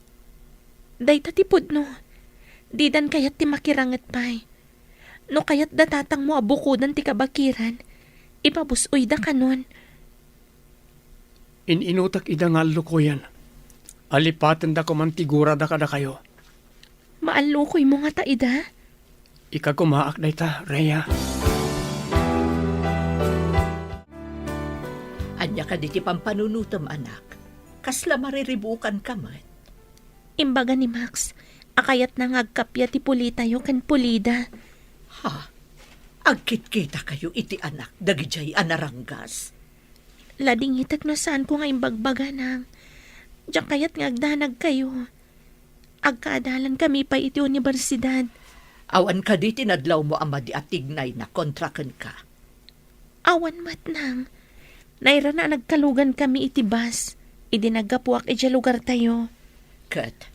Dayta ti pudno. Didan kayat ti makiranget pay. No kayat da tatangmo a bukodan ti kabakiran, ipabus-oyda kanon. In-inutek ida nga allukoyen. Alipatenda koman ti gurada kadakayo. Maallukoymo ngata ida? Ikagumaak dayta, Rhea. Ania kadi ti pampanunotem, anak? Kasla mariribukanka met? Imbaga ni Max a kayatna nga agkappia ti Pulitayo ken Pulida. Ha? Agkitkitakayo iti anak dagidiay a naranggas? Ladingitek no saanko nga imbagbaga, Nang. Diak kayat nga agdanagkayo. Agkaadalankami pay iti universidad. Awan kadi ti nadlawmo a madi a tignayna kontra kenka? Awan met, Nang. Nairana a nagkalugankami iti bus idi naggapuak idiay lugartayo. Ket,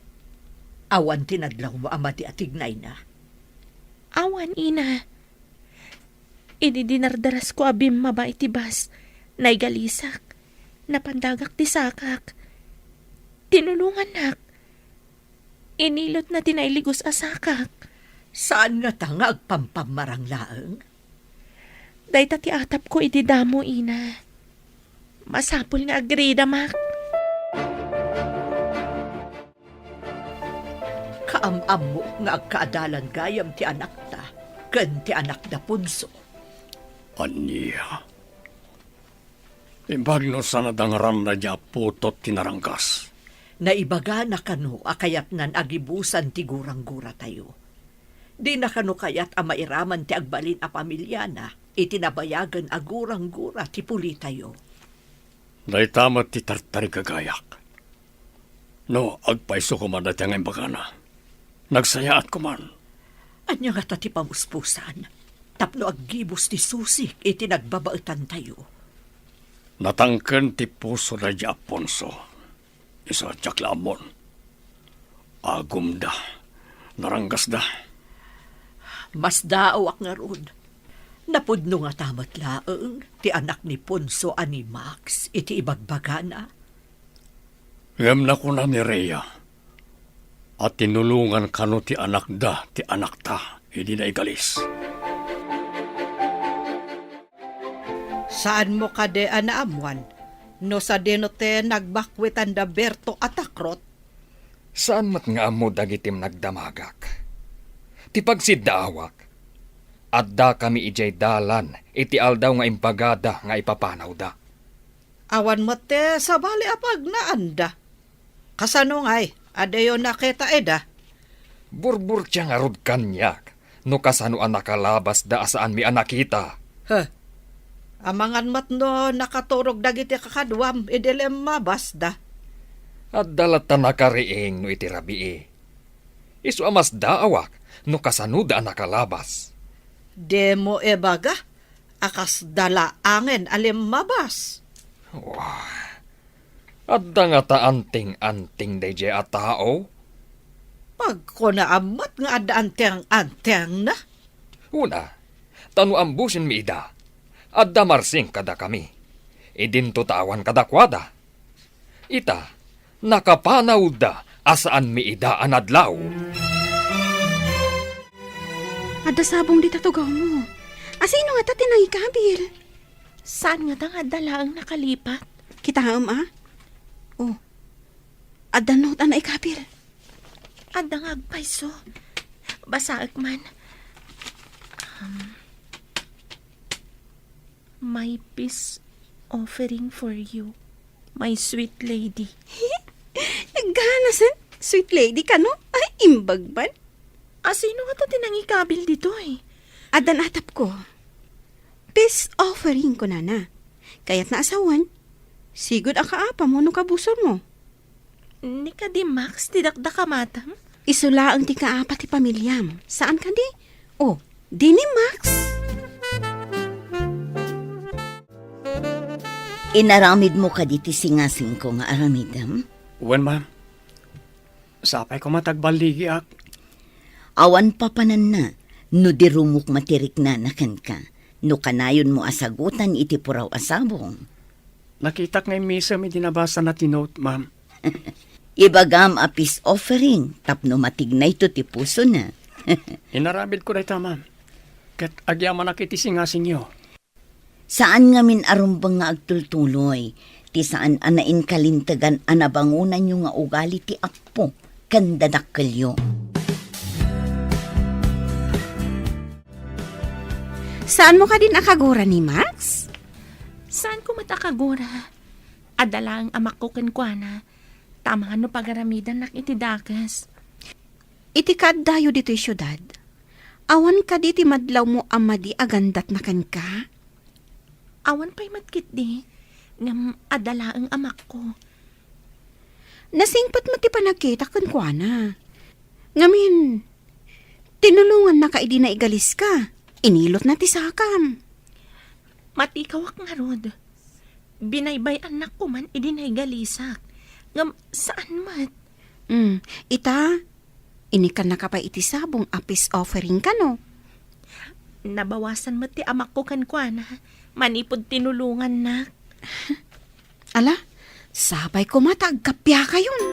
awan ti nadlawmo a madi a tignayna? Awan, ina. Idi dinardarasko a bimmaba iti bus, naigalisak. Napandagak ti sakak. Tinulongannak. Inilotna ti nailigos a sakak. Saan ngata nga agpampammarang laeng? Dayta ti atapko idi damo, ina. Masapul nga agrida, Mac. Kaam-ammo nga agkaadalan gayam ti anakta ken ti anakda Ponso. Ania? Imbag no saan a dangrana diay putot ti naranggas. Naibagana kano a kayatnan a gibusan ti gurang-guratayo. Dina kano kayat a mairaman ti agbalin a pamiliana iti nabayagen a gurang-gura ti pulitayo. Dayta met ti tartarigagayak. No, agpayso koma dayta nga imbagana. Nagsayaat koman. Ania ngata ti pamuspusan? Tapno aggibus ti susik iti nagbabaetantayo. Natangken ti puso daydi Aponso. Isu a diak la ammon. Agumda. Naranggasda. Masdaawak ngarud. Napudno ngata met laeng ti anak ni Ponso a ni Max iti ibagbagana. Ngem nakuna ni Rhea a tinulongan kano ti anakda ti anakta idi naigalis. Saanmo kadi a naammuan no sadino ti nagbakkuitan da Berto a takrot? Saan met nga ammo dagiti nagdamagak. Ti pagsiddaawak, addakami idiay dalan iti aldaw nga imbagada nga ipapanawda. Awan met ti sabali a pagnaanda. Kasano ngay, adayo nakita ida? Burburtia ngarud kaniak no kasano a nakalabasda a saanmi a nakita. He, amangan met no nakaturog dagiti kakaduam idi limmabasda. Adda latta nakariing no iti rabii. Isu a masdaawak no kasanoda a nakalabas. Dimo ibaga a kasda laengen a limmabas. Wah, adda ngata anting-anting daydiay a tao? Pagkunaam met nga adda anting-antingna. Una, ta no ambusenmi ida, adda marsing kadakami. Idinto ta awan kadakuada. Ita, nakapanawda a saanmi ida a nadlaw. Adda sabong dita tugawmo. Asino ngata ti nangikabil? Saan ngata nga adda laeng nakalipat? Kitaem, a? Oh. Adda note a naikabil. Adda nga agpayso. Basaek man. Um, My peace offering for you, my sweet lady. Nagganasan, sweet lady kano? Ay, imbag man. Asino ngata ti nangikabil ditoy? Addan atapko. Peace offering, kunana. Kayatna a sawen, sigud a kaapam wenno kabusormo. Ni kadi Max ti dakdakamatam? Isu laeng ti kaapa ti pamiliam. Saan kadi? O, di ni Max? Inaramidmo kadi ti singasingko nga aramidem? Wen, ma'am. Sapay koma ta agballigiak. Awan papananna no di rumukma ti riknana kenka, no kanayonmo a sagutan iti puraw a sabong. Nakitak nga immisem idi nabasana ti note, ma'am. Ibagam a peace offering tapno matignayto ti pusona. Inaramidko dayta, ma'am. Ket agyamanak iti singasingyo. Saan ngamin a rumbeng nga agtultuloy ti saan a nainkalintegan a nabangonanyo nga ugali ti appo ken dadakkelyo. Saanmo kadin a kagura ni Max? Saanko met a kagura. Adda laeng amakko kenkuana, ta amangan no pagaramidannak iti dakes. Iti kaaddayo ditoy siudad, awan kadi ti madlawmo a madi a gandatna kenka? Awan pay met ketdi, ngem adda laeng amakko. Nasingpet met ti panagkitak kenkuana. Ngamin, tinulongannaka idi naigaliska. Inilotna ti sakam. Matikawak ngarud. Binaybay-annak koman idi naigalisak. Ngem saan met. Hmm, ita, inikannaka pay iti sabong a peace offering kano? Nabawasan met ti amakko kenkuana manipud tinulongannak. Ala, sapay koma ta agkappiakayon.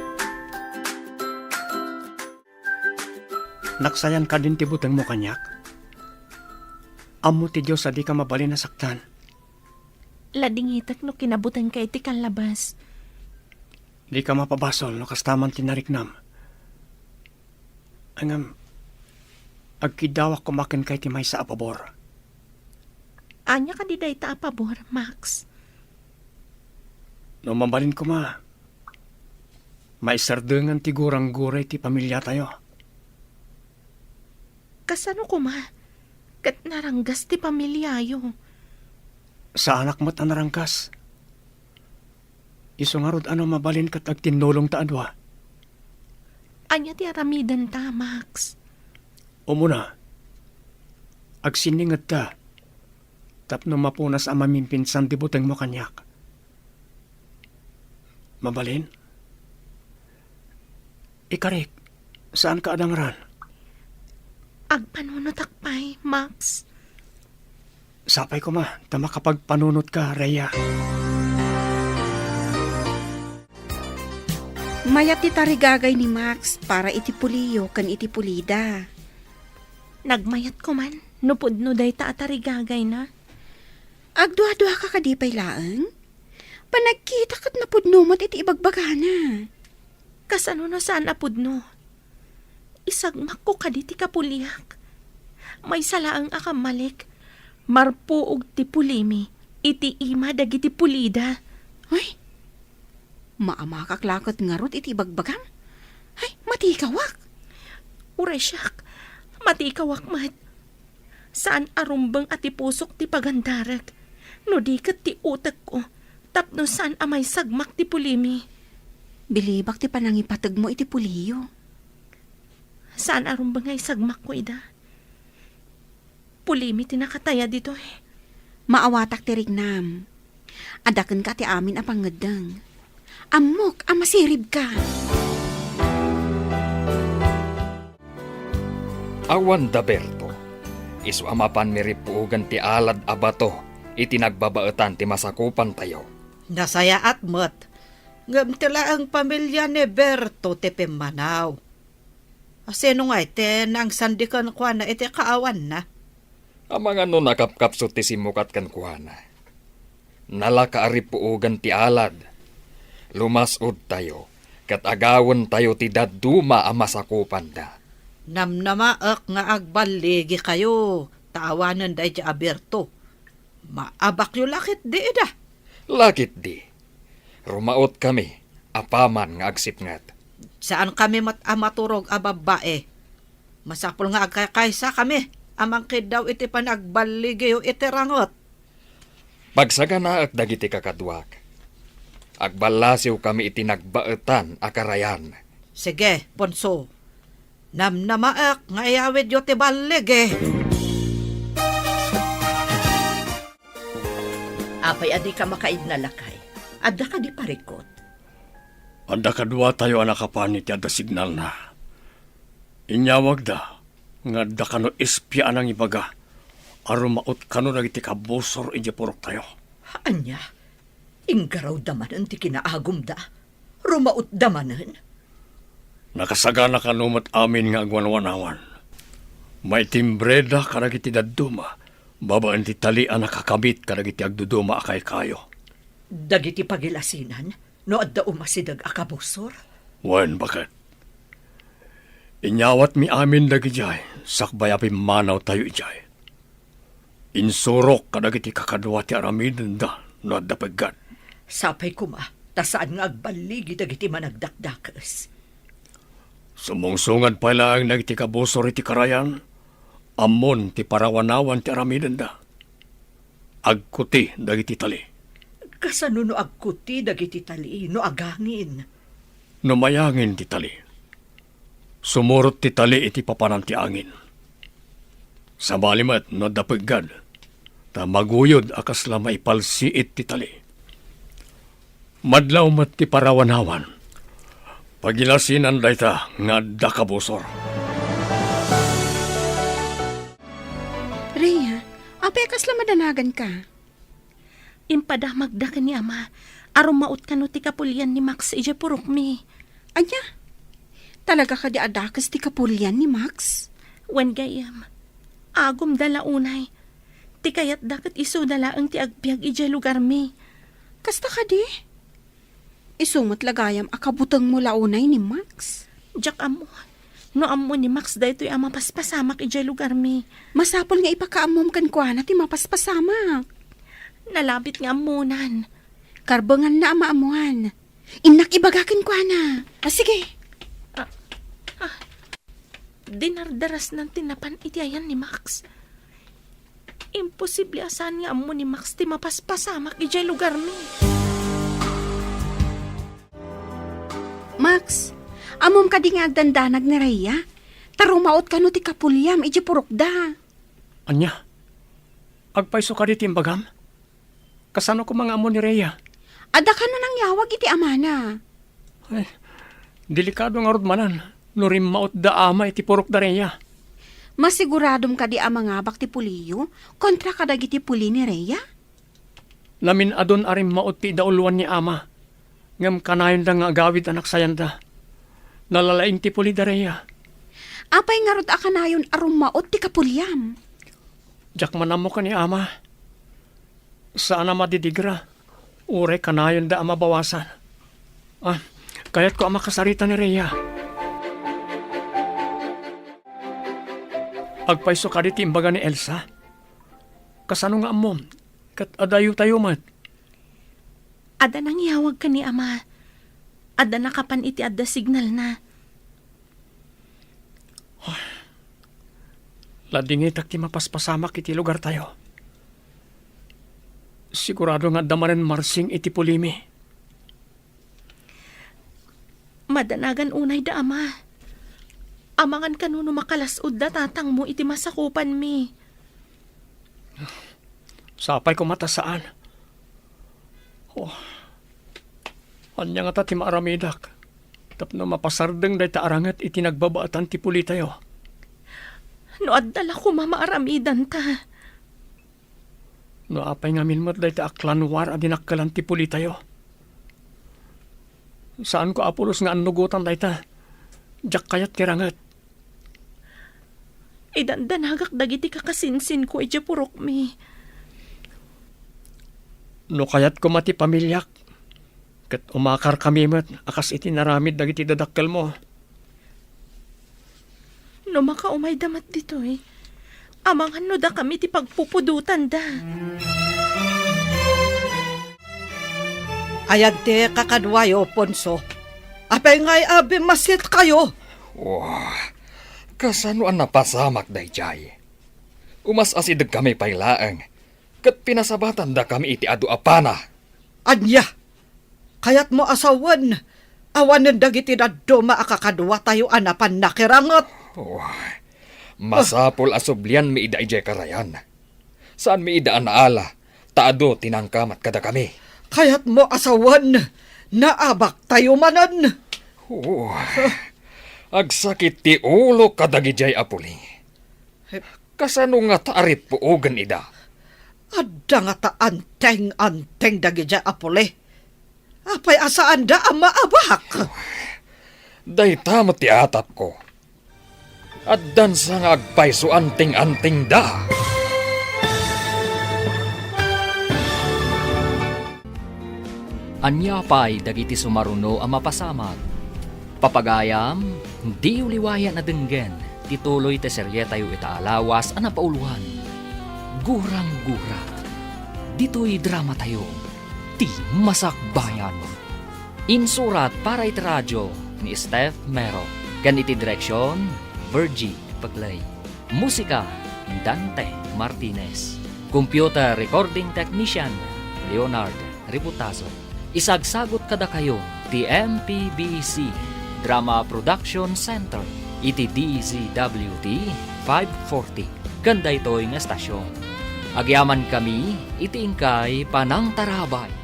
Naksayan kadin ti butengmo kaniak? Ammo ti Dios a dika mabalin a saktan. Ladingitek no kinabutengka iti kallabas. Dika mapabasol no kasta man ti nariknam. Ngem, agkiddawak koma kenka iti maysa a pabor. Ania kadi dayta a pabor, Max? No mabalin koma, maisardengan ti gurangguray ti pamiliatayo. Kasano koma? Ket naranggas ti pamiliayo. Saanak met a naranggas. Isu ngarud a no mabalin ket agtinnulongta a dua. Ania ti aramidenta, Max? Umuna, agsinningedta tapno mapunas a mamimpinsan ti butengmo kaniak. Mabalin? Ikarik, saanka a dangran? Agpanunotak pay, Max. Sapay koma ta makapagpanunotka, Rhea. Mayat ti tarigagay ni Max para iti puliyo ken iti pulida. Nagmayat koman no pudno dayta a tarigagayna. Agduaduaka kadi pay laeng? Panagkita ket napudno met iti ibagbagana. Kasano no saan a pudno? Isagmakko kadi ti kapuliak? Maysa laeng a kammalik, marpuog ti pulimi iti ima dagiti pulida. Ay, maamakak la ket ngarud iti ibagbagam. Ay, matikawak. Uray siak, matikawak met. Saan a rumbeng a ti pusok ti pagandarek, no di ket ti utekko, tapno saan a maisagmak ti pulimi. Bilibak ti panangipategmo iti puliyo. Saan a rumbeng nga isagmakko ida. Pulimi ti nakataya ditoy. Maawatak ti riknam. Adda kenka ti amin a pangngeddeng. Ammok a masiribka. Awan da Berto, isu a mapan mirippuogan ti alad a bato iti nagbabaetan ti masakupantayo. Nasayaat met, ngem ti laeng pamilia ni Berto ti pimmanaw. Asino ngay ti nangsandi kenkuana iti kaawanna? Amangan no nakapkapsut ti simmukat kenkuana. Nalaka a rippuogan ti alad. Lumas-odtayo, ket agawentayo ti dadduma a masakupanda. Namnamaek nga agballigikayo, ta awanen daydiay a Berto. Maabakyo la ketdi ida. La ketdi. Rumaotkami, apaman nga agsipnget. Saankami met a maturog a babbai. Masapul nga agkakaysakami a mangkiddaw iti panagballigiyo iti ranget. Pagsaganaek dagiti kakaduak. Agballasiwkami iti nagbaetan a karayan. Sige, Ponso. Namnamaek nga iyawidyo ti balligi. Apay a dika makaidna, lakay? Adda kadi parikut? Adda kaduatayo a nakapan iti adda signalna. Inyawagda nga adda kano espia a nangibaga a rumaot kano dagiti kabusor idiay puroktayo. Ania? Inggarawda manen ti kinaagumda? Rumaotda manen? Nakasagana kano met amin nga agwanwanawan. Maitimbreda kadagiti dadduma babaen ti tali a nakakabit kadagiti agduduma a kaykayo. Dagiti pagilasinan no adda umasideg a kabusor? Wen, baket. Inyawatmi amin dagidiay sakbay a pimmanawtayo idiay. Insurok kadagiti kakadua ti aramidenda no adda peggad. Sapay koma, ta saan nga agballigi dagiti managdakdakes. Sumungsungad pay laeng dagiti kabusor iti karayan, ammon ti parawanawan ti aramidenda. Agkuti dagiti tali. Kasano no agkuti dagiti tali no agangin? No mayangin ti tali, sumurot ti tali iti papanan ti angin. Sabali met no adda peggad, ta maguyod a kasla maipalsiit ti tali. Madlaw met ti parawanawan. Pagilasinan dayta nga adda kabusor. Rhea, apay a kasla madanaganka? Impadamagda ken ni Ama a rumaot kano ti kapulian ni Max idiay purokmi. Ania? Talaga kadi a dakes ti kapulian ni Max? Wen, gayyem. Agumda la unay. Ti kayatda ket isuda laeng ti agbiag idiay lugarmi. Kasta kadi? Isu met la gayam a kabutengmo la unay ni Max. Diak ammo. No ammo ni Max daytoy a mapaspasamak idiay lugarmi. Masapul nga ipakaammom kenkuana ti mapaspasamak. Nalabit nga ammonan. Karbenganna a maammoan. Innak ibaga kenkuana. A, sige. Ah, ah. Dinardarasnan ti napan iti ayan ni Max. Imposible a saan nga ammo ni Max ti mapaspasamak idiay lugarmi. Max, ammom kadi nga agdandanag ni Rhea? Ta rumaot kano ti kapuliam idiay purokda. Ania? Agpayso kadi ti imbagam? Kasano koma nga ammo ni Rhea? Adda kano nangyawag iti amana. Ay, delikado ngarud manen no rimmaotda ama iti purokda Rhea. Masiguradom kadi a mangabak ti puliyo kontra kadagiti puli ni Rhea? Namin-adun a rimmaot ti idauloan ni ama, ngem kanayonda nga agawid a naksayanda. Nalalaing ti puli da Rhea. Apay ngarud a kanayon a rummaot ti kapuliam? Diak man ammo ken ni ama. Saan a madidigra, uray kanayonda a mabawasan. Ah, kayatko a makasarita ni Rhea. Agpayso kadi ti imbaga ni Elsa? Kasano nga ammom? Ket adayotayo met. Adda nangyawag ken ni ama. Adda nakapan iti adda signalna. Ladingitak ti mapaspasamak iti lugartayo. Sigurado nga adda manen marsing iti pulimi. Madanagan unay da ama. Amangan kano no makalas-od da tatangmo iti masakupanmi. Sapay koma ta saan. Oh. Ania ngata ti maaramidak tapno mapasardeng dayta a ranget iti nagbabaetan ti pulitayo? No adda la koma maaramidanta. No apay ngamin met dayta a klanwar a dinakkelan ti pulitayo? Saanko, Apolos, nga annugotan dayta. Diak kayat ti ranget. Idandanagak dagiti kakasinsinko idiay purokmi. No kayat koma ti pamiliak, ket umakarkami met a kas iti naramid dagiti dadakkelmo. No makaumayda met ditoy, amangan no dakami ti pagpupudotanda. Ayan ti kakaduayo, Ponso. Apay ngay a bimmasitkayo? Wah, kasano a napasamak daydiay? Umas-asidegkami pay laeng, ket pinasabatandakami iti adu a pana. Ania? Kayatmo a sawen, awanen dagiti dadduma a kakaduatayo a napan nakiranget? Wah, masapul a sublianmi ida idiay karayan. Saanmi ida a naala, ta adu ti nangkamat kadakami. Kayatmo a sawen, naabaktayo manen? Oo. Agsakit ti ulo kadagidiay a puli. Kasano ngata a rippuogen ida? Adda ngata anteng-anteng dagidiay a puli. Apay a saanda a maabak? Dayta met ti atapko. Addansa nga agpayso anting-antingda. Ania pay dagiti sumaruno a mapasamak? Papagayam, diyo liwayan a denggen ti tuloy ti serietayo ita a lawas a napauloan, Gurang-gura. Ditoy dramatayo, Ti Masakbayan. Insurat para iti radio ni Steph Mero, ken iti direksion, Virgie Peclay. Musika, Dante Martinez. Computer recording technician, Leonard Ributazo. Isagsagut kadakayo ti M P B C Drama Production Center iti D Z W T five forty ken daytoy nga estasion. Agyamankami iti inkay panangtarabay.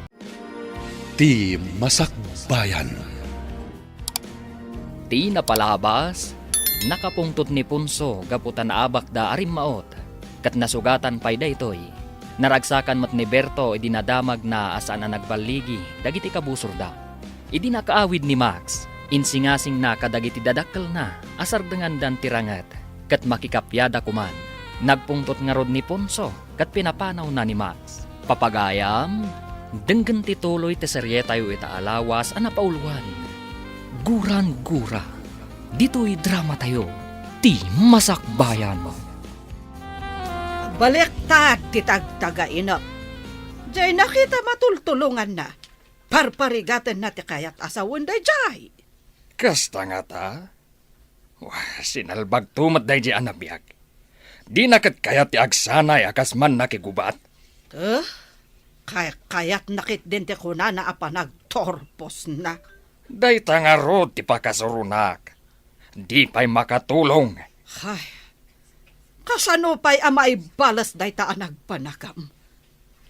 Ti Masakbayan. Ti napalabas, nakapungtot ni Ponso gapu ta naabakda a rimmaot, ket nasugatan pay daytoy. Naragsakan met ni Berto idi nadamagna a saan a nagballigi dagiti kabusorda. Idi nakaawid ni Max, insingasingna kadagiti dadakkelna a sardengandan ti ranget, ket makikapiada koman. Nagpungtot ngarud ni Ponso ket pinapanawna ni Max. Papagayam, denggen ti tuloy ti serietayo ita a lawas a napauluan, Guran-gura. Ditoy dramatayo, ti Masakbayan. Baliktad ti tagtagainep. Dayna kita matultulonganna. Parparigatenna ti kayat a sawen daydiay. Kasta ngata? Wah, sinalbagto met daydiay a nabiag. Dina ket kayat ti agsanay a kas mannakigubat. Eh? Kay-, kayatna ketdin ti kunana a panagturposna. Dayta ngarud ti pakasuronak. Di pay makatulong. Ay, kasano pay a maibalas dayta a nagpanagam?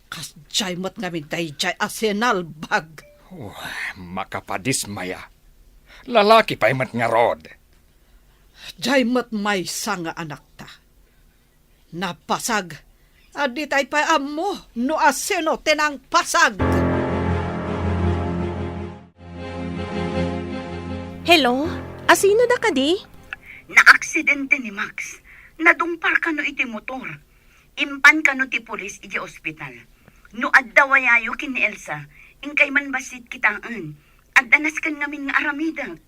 Kasdiay met ngamin daydiay a sinalbag. Wah, makapadismaya. Lalaki pay met ngarud. Diay met maysa nga anakta. Napasag a ditay pay ammo no asino ti nangpasag. Hello? Asino da kadi? Naaksidente ni Max. Nadungpar kano iti motor. Impan kano ti pulis iti ospital. No adda wayayo ken ni Elsa, inkay man bassit kitaen. Adda nasken ngamin nga aramidek.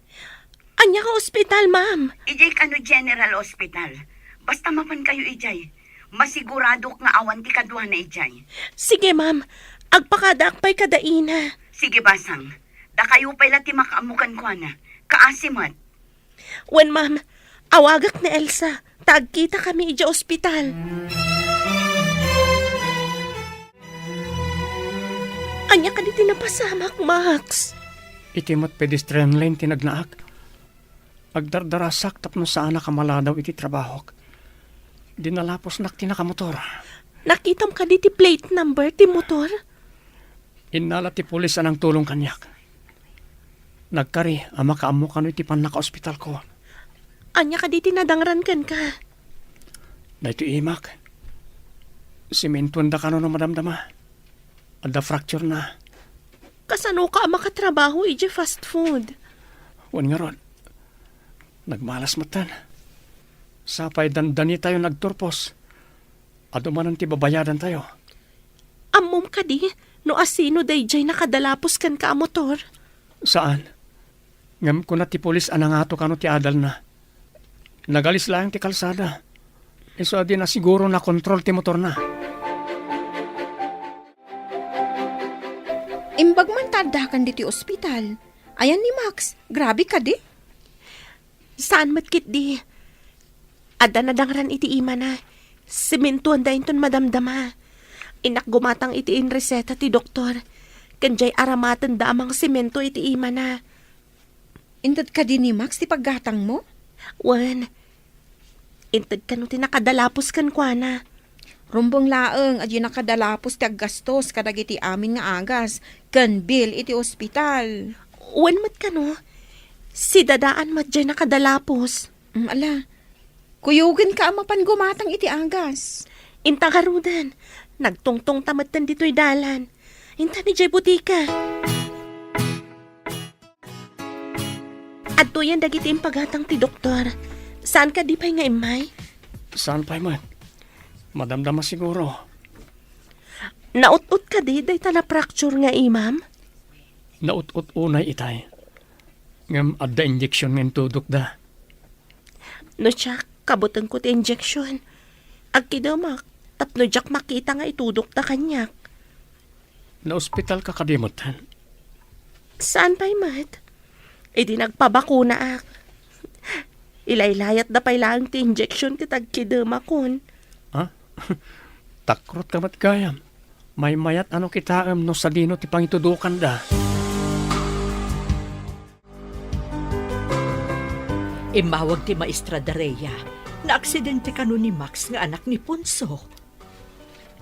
Ania nga ospital, ma'am? Idiay kano General Hospital. Basta mapan kayo idiay. Masiguradok nga awan ti kaduana idiay. Sige, ma'am. Agpakadaak pay kada ina. Sige, basang. Dakayo pay la ti makaammo kenkuana. Kaasi met. Wen, ma'am. Awagak ni Elsa. Ta agkitakami idiay ospital. Ania kadi ti napasamak, Max? Iti met pedestrian lane ti nagnaak. Agdardarasak tapno saanak a maladaw iti trabahok. Dinalapusnak ti nakamotor. Nakitam kadi ti plate number ti motor? Innala ti pulis a nangtulong kaniak. Nagkari a makaammo kano iti pannakaospitalko. Ania kadi ti nadangran kenka? Daytoy imak. Simentoenda kano no madamdama. Adda fracture na. Kasano ka a makatrabaho idiay fast food? Wen ngarud. Nagmalas metten. Sapay dandanitayo nagturpos. Adu manen ti babayadantayo. Ammom kadi no asino daydiay nakadalapos kenka a motor? Saan. Ngem kuna ti pulis a nangato kano ti adalna. Nagalis laeng ti kalsada. Isu a di na siguro nakontrol ti motorna. Imbag man ta addakan ditoy ospital. Ayan ni Max, grabe kadi? Saan met ketdi. Adda nadangran iti imana. Simentoenda inton madamdama. Innak gumatang iti inreseta ti doktor. Ken diay aramatenda a mangsimento iti imana. Inted kadi ni Max ti paggatangmo? Wen. Inted kano ti nakadalapos kenkuana. Rumbeng laeng a diay nakadalapos ti aggastos kadagiti amin nga agas ken bill iti ospital. Wen met kano, si Dadaan met diay nakadalapos. Mm, ala, kuyogenka a mapan gumatang iti agas. Inta ngaruden, nagtungtongta metten ditoy dalan. Inta ni diay butika. Adtoyen dagiti impagatang ti doktor. Saan kadi pay nga immay? Saan pay met? Madamdama siguro. Naut-ot kadi dayta na-fracture nga imam? Naut-ot unay itay. Ngem adda injection nga intudokda. No siak, kabutengko ti injection. Agkidemak, tapno diak makita nga itudokda kaniak. Naospitalka kadi metten? Saan pay met? Idi nagpabakunaak. Ilaylayatda pay laeng ti injection ket agkidemakon. Ha? Takrotka met gayam. Maymayat a no kitaem no sadino ti pangitudokanda. Immawag ti maestra da Rhea. Naaksidente kano ni Max nga anak ni Ponso?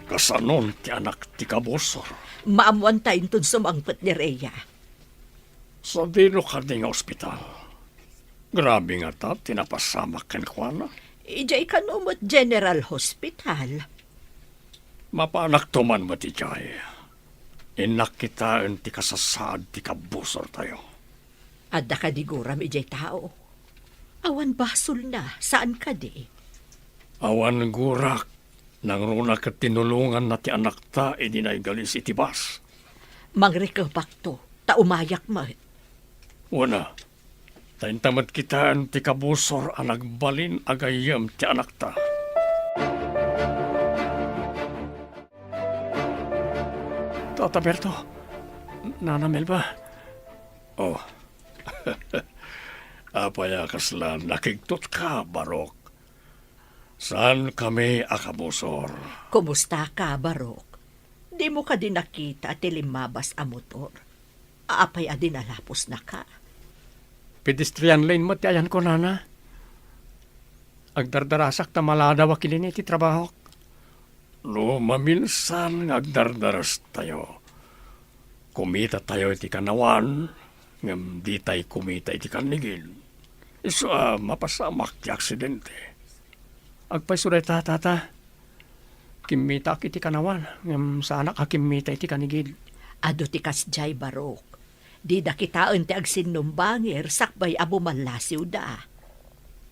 Kasanon ti anak ti kabusor? Maammoanta inton sumangpet ni Rhea. Sadino kadi nga ospital? Grabe ngata ti napasamak kenkuana. Idiay kano met General Hospital. Mapanakto man met idiay. Innak kitaen ti kasasaad ti kabusortayo. Adda kadi guram idiay tao? Awan basolna, saan kadi? Awan gurak, Nangruna ket tinulonganna ti anakta idi naigalis iti bus. Mangrikepakto, ta umayak met. Wen a, ta inta met kitaen ti kabusor a nagbalin a gayyem ti anakta. Tata Berto, Nana Melba. Oh. Apay a kasla nakigtotka, Barok? Saankami a kabusor. Kumustaka, Barok? Dimo kadi nakita ti limmabas a motor? Apay a dinalapusnaka? Pedestrian lane met ti ayanko, Nana. Agdardarasak ta maladaw a kilini ti trabahok. No maminsan nga agdardarastayo, kumitatayo iti kanawan, ngem ditay kumita iti kannigid. Isu a mapasamak ti aksidente. Agpayso dayta, Tata. Kimmitaak iti kanawan, ngem saanak a kimmita iti kannigid. Adu ti kasdiay, Barok. Dida kitaen ti agsinnumbangir sakbay a bumallasiwda.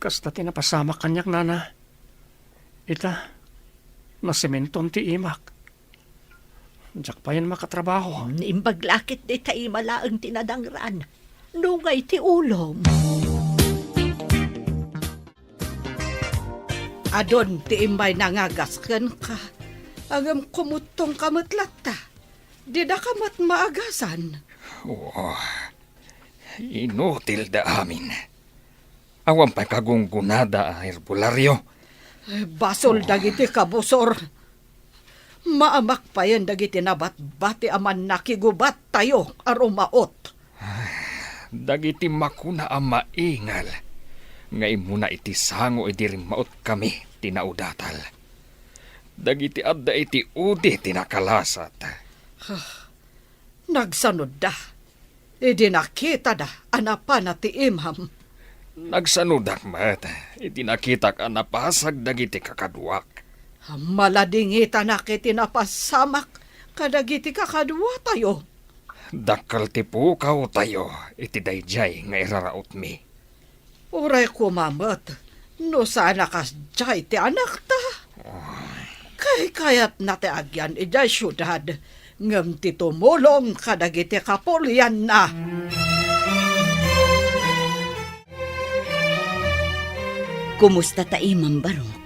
Kasta ti napasamak kaniak, Nana. Ita, nasementon ti imak. Diak payen makatrabaho. Naimbag la ket dayta ima laeng ti nadangran. Nungay ti ulom. Adun ti immay nangagas kenka, ngem kumuttongka met latta. Didaka met maagasan. Oh, inutilda amin. Awan pay kagunggonada a herbolario. Basol dagiti kabusor. Maamak payen dagiti nabatbati a mannakigubattayo a rumaot. Dagiti makuna a maingal nga immuna iti sango idi rimmaotkami ti naudatal. Dagiti adda iti udi ti nakalasat. Nagsanodda idi nakitada a napana ti imam. Nagsanodak met idi nakitak a napasag dagiti kakaduak. Maladingitanak iti napasamak kadagiti kakaduatayo. Dakkel ti pukawtayo iti daydiay nga irarautmi. Uray koma met no saan a kasdiay ti anakta. Kaykayatna ti agyan idiay siudad, ngem ti tumulong kadagiti kapulianna. Kumusta ta imam, Barok?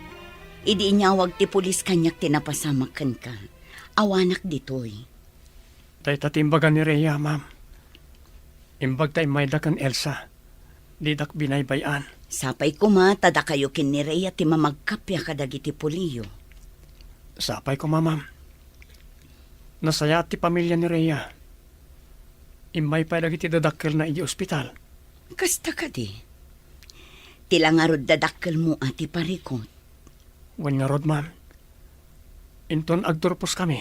Idi inyawag ti pulis kaniak ti napasamak kenka, awanak ditoy. Dayta ti imbaga ni Rhea, ma'am. Imbag ta immayda ken Elsa. Didak binaybay-an. Sapay koma ta dakayo ken ni Rhea ti mamagkappia kadagiti puliyo. Sapay koma, ma'am. Nasayaat ti pamilia ni Rhea. Immay pay dagiti dadakkelna idiay ospital. Kasta kadi? Ti la ngarud dadakkelmo a ti parikut. Wen ngarud, ma'am. Inton agturposkami,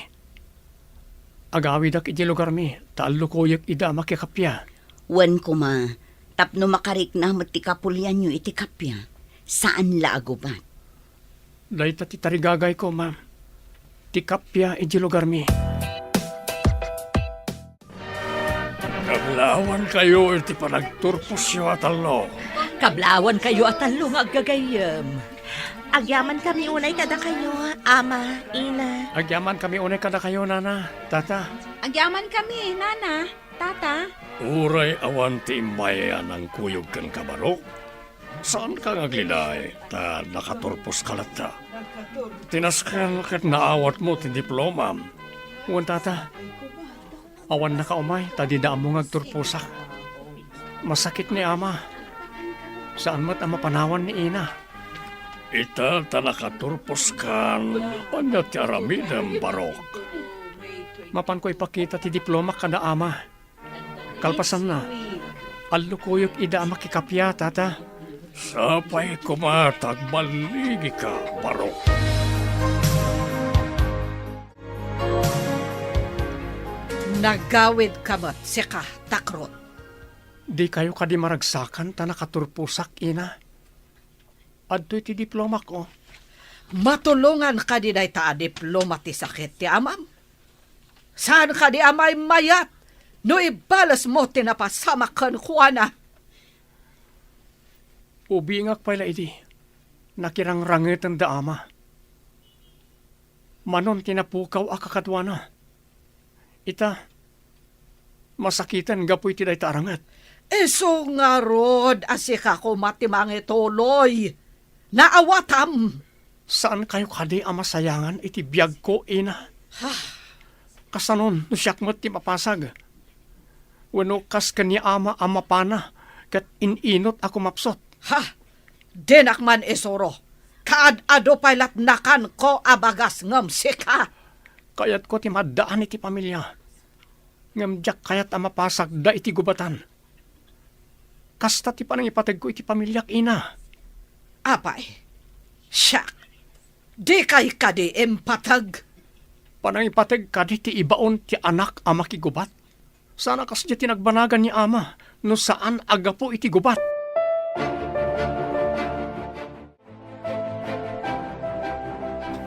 agawidak idiay lugarmi ta allukoyek ida a makikappia. Wen koma, tapno makarikna met ti kapulianyo iti kappia, saan la a gubat. Dayta ti tarigagayko, ma'am. Ti kappia idiay lugarmi. Kablaawankayo iti panagturposyo a tallo. Kablaawankayo a tallo nga aggagayyem. Agyamankami unay kadakayo, Ama, Ina. Agyamankami unay kadakayo, Nana, Tata. Agyamankami, Nana, Tata. Uray awan ti immay a nangkuyog kenka, Barok, saanka nga agliday ta nakaturposka latta. Tinasken ket naawatmo ti diplomam. Wen, Tata. Awan nakaumay ta dida ammo nga agturposak. Masakit ni Ama. Saan met a mapanawan ni Ina. Ita ta nakaturposkan, ania ti aramidem, Barok? Mapanko ipakita ti diplomak kada Ama. Kalpasanna, allukoyek ida a makikappia, Tata. Sapay koma ta agballigika, Barok. Nagawidka met, sika, Takrot. Dikayo kadi maragsakan ta nakaturposak, Ina? Adtoy ti diplomak, oh. Matulongan kadi dayta a diploma ti sakit ti amam? Saan kadi a maimmayat no ibalesmo ti napasamak kenkuana? Ubingak pay la idi nakirangrangeten da Ama. Manon ti napukaw a kakaduana. Ita, masakiten gapu iti dayta a ranget. Isu ngarud a sika koma ti mangituloy. Naawatam. Saankayo kadi a masayangan iti biagko, ina? Ha? Kasanon no siak met ti mapasag? Wenno kas ken ni ama a mapana ket in-inot a kumapsut? Ha? Dinak man isuro. Kaad-adu pay lat nakanko a bagas ngem sika. Kayatko ti maaddaan iti pamilia. Ngem diak kayat a mapasagda iti gubatan. Kasta ti panangipategko iti pamiliak, ina. Apay, siak, dikay kadi impateg? Panangipateg kadi ti ibaon ti anak a makigubat? Saan a kasdiay ti nagbanagan ni ama no saan a gapu iti gubat.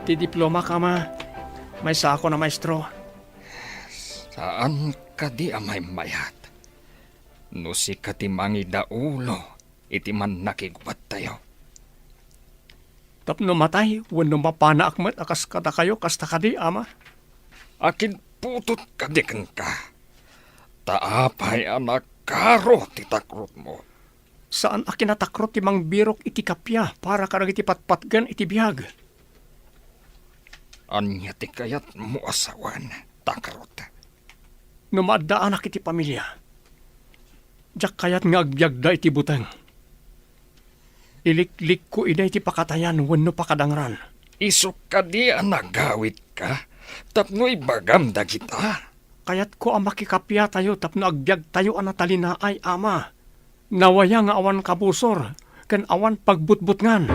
Ti diplomak, ama, maysaakon a maestro. Saan kadi a maymayat no sika ti mangidaulo iti mannakigubattayo? Tapno matay wenno mapanaak met a kas kadakayo, kasta kadi, ama? Akinputot kadi kenka? Ta apay a nakaro ti takrotmo? Saan a kinatakrot ti mangbirok iti kappia para kadagiti patpatgen iti biag. Ania ti kayatmo a sawen, takrot? No maaddaanak iti pamilia, diak kayat nga agbiagda iti buteng. Iliklikko ida iti pakatayan wenno pakadangran. Isu kadi a nagawitka tapno ibagam dagita? Kayatko a makikapiatayo tapno agbiagtayo a natalinaay, ama. Nawaya nga awan kabusor ken awan pagbutbutngan.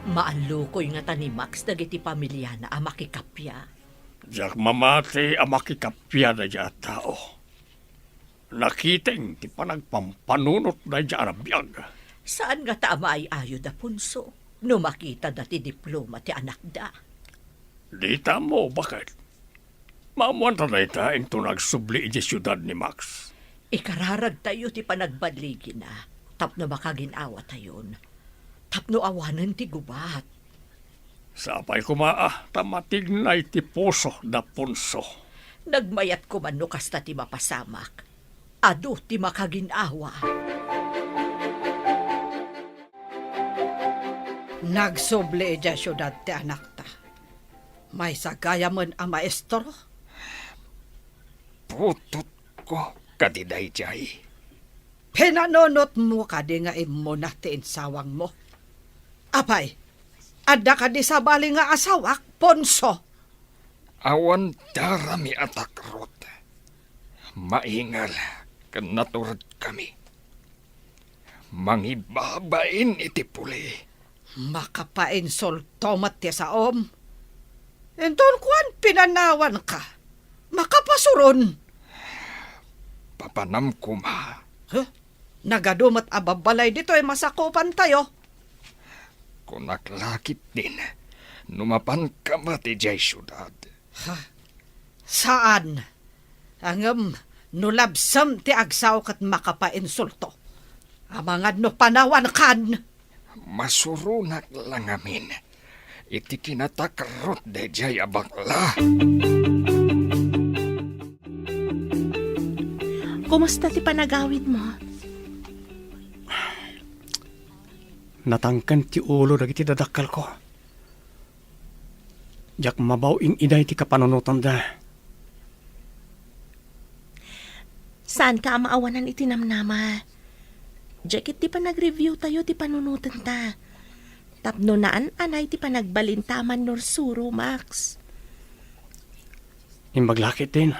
Maallukoy ngata ni Max dagiti pamiliana a makikappia. Diak mamati a makikappia daydiay a tao. Nakiteng ti panagpampanunot daydiay a biag. Saan ngata a maay-ayo da Ponso no makitada ti diploma ti anakda. Dita ammo baket. Maammoanta dayta inton agsubli idiay siudad ni Max. Ikararagtayo ti panagballigina tapno makagin-awatayon, tapno awanen ti gubat. Sapay koma a ta matignay ti puso da Ponso. Nagmayat koma no kasta ti mapasamak. Adu ti makagin-awa. Nagsubli idiay siudad ti anakta. Maysa gayamen a maestro. Putotko kadi daydiay. Pinanunotmo kadi nga immuna ti insawangmo? Apay, adda kadi sabali nga asawak, Ponso? Awan darami a takrot. Maingal ken naturedkami. Mangibabain iti puli. Makapainsulto met ti saom. Inton kuan, pinanawanka. Makapasuron. Papanam koma. Huh? Nagadu met a babbalay ditoy masakupantayo. Kunak la ketdin no mapanka met idiay siudad. Ha? Saan. Ngem no labsem ti agsao ket makapainsulto. Amangan no panawankan. Masuronak la ngamin iti kinatakrot daydiay a bakla. Kumusta ti panagawidmo? Natangken ti ulo dagiti dadakkelko. Diak mabaw in-iday ti kapanunotanda. Saanka a maawanan iti namnama. Diay ket ti panagreviewtayo ti panunotenta. Tapno naan-anay ti panagbalinta a mannursuro, Max. Imbag la ketdin,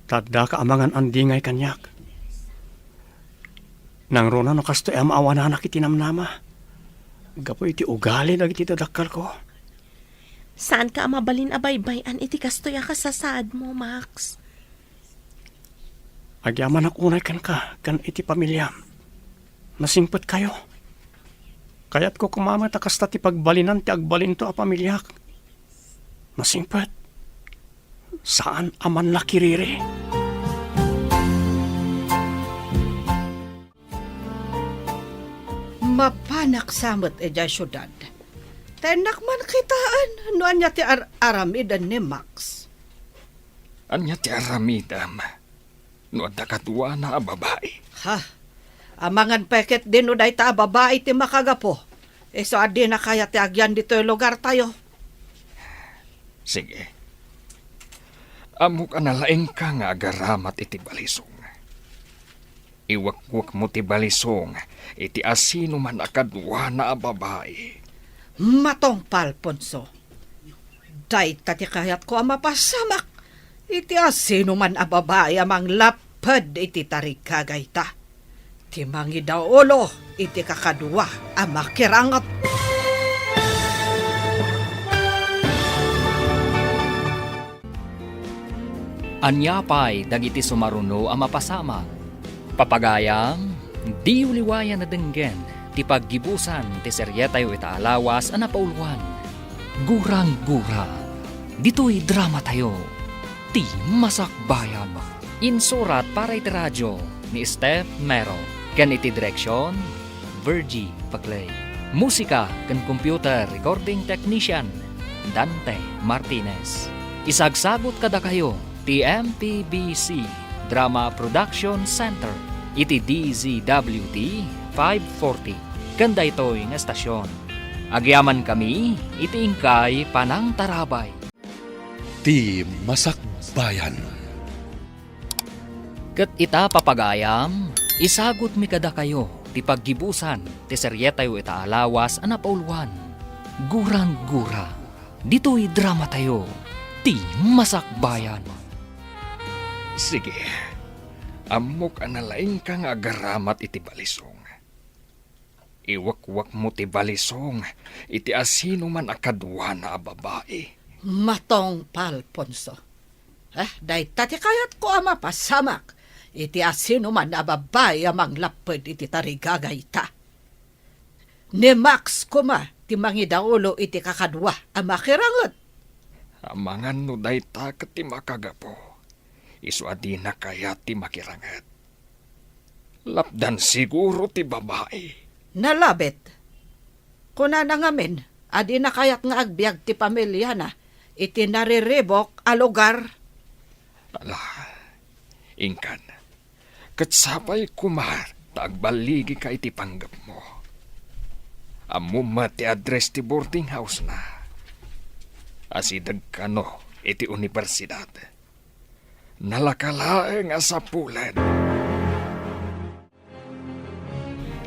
ta addaka a mangan-andingay kaniak. Nangruna no kastoy a maawananak iti namnama gapu iti ugali dagiti dadakkelko. Saanka a mabalin a baybay-an iti kastoy a kasasaadmo, Max. Agyamanak unay kenka ken iti pamiliam. Nasingpetkayo. Kayatko koma met a kasta ti pagbalinan ti agbalinto a pamiliak. Nasingpet. Saan a mannakiriri. Mapanak sa met idiay siudad. Ta innak man kitaen no ania ti ar-aramiden ni Max. Ania ti aramidem no adda kaduana a babai? Ha? Amangan pay ketdi no dayta a babai ti makagapu. Isu a dina kayat ti agyan ditoy lugartayo. Sige. Ammok a nalaingka nga agaramat iti balisong. Iwekwekmo ti balisong iti asinoman a kaduana a babai. Matungpal, Ponso. Dayta ti kayatko a mapasamak iti asinoman a babai a manglapped iti tarigagayta. Ti mangidaulo iti kakadua a makiranget. Ania pay dagiti sumaruno a mapasamak? Papagayam, diyo liwayan a denggen ti paggibusan ti serietayo ita a lawas a napauluan, Gurang-gura. Ditoy dramatayo, ti Masakbayan. Insurat para iti radio ni Steph Mero, ken iti direksion, Virgie Paclay. Musika ken computer recording technician, Dante Martinez. Isagsagut kadakayo ti M P B C Drama Production Center iti D Z W T five forty ken daytoy nga estasion. Agyamankami iti inkay panangtarabay. Ti Masakbayan. Ket ita, papagayam, isagutmi kadakayo ti paggibusan ti serietayo ita a lawas a napauluan, Gurang-gura. Ditoy dramatayo, ti Masakbayan. Sige, ammok a nalaingka nga agaramat iti balisong. Iwekwekmo ti balisong iti asinoman a kaduana a babai. Matungpal, Ponso. Eh, dayta ti kayatko a mapasamak iti asinoman a babai a manglapped iti tarigagayta. Ni Max koma ti mangidaulo iti kakadua a makiranget. Amangan no dayta ket ti makagapu, isu a dina kayat ti makiranget. Lapdan siguro ti babai. Nalabit. Kunana ngamin a dina kayat nga agbiag ti pamiliana iti nariribuk a lugar. Ala, inkan. Ket sapay koma ta agballigika iti panggepmo. Ammom met ti address ti boarding house-na. Asideg kano iti universidad. Nalaka laeng a sapulen.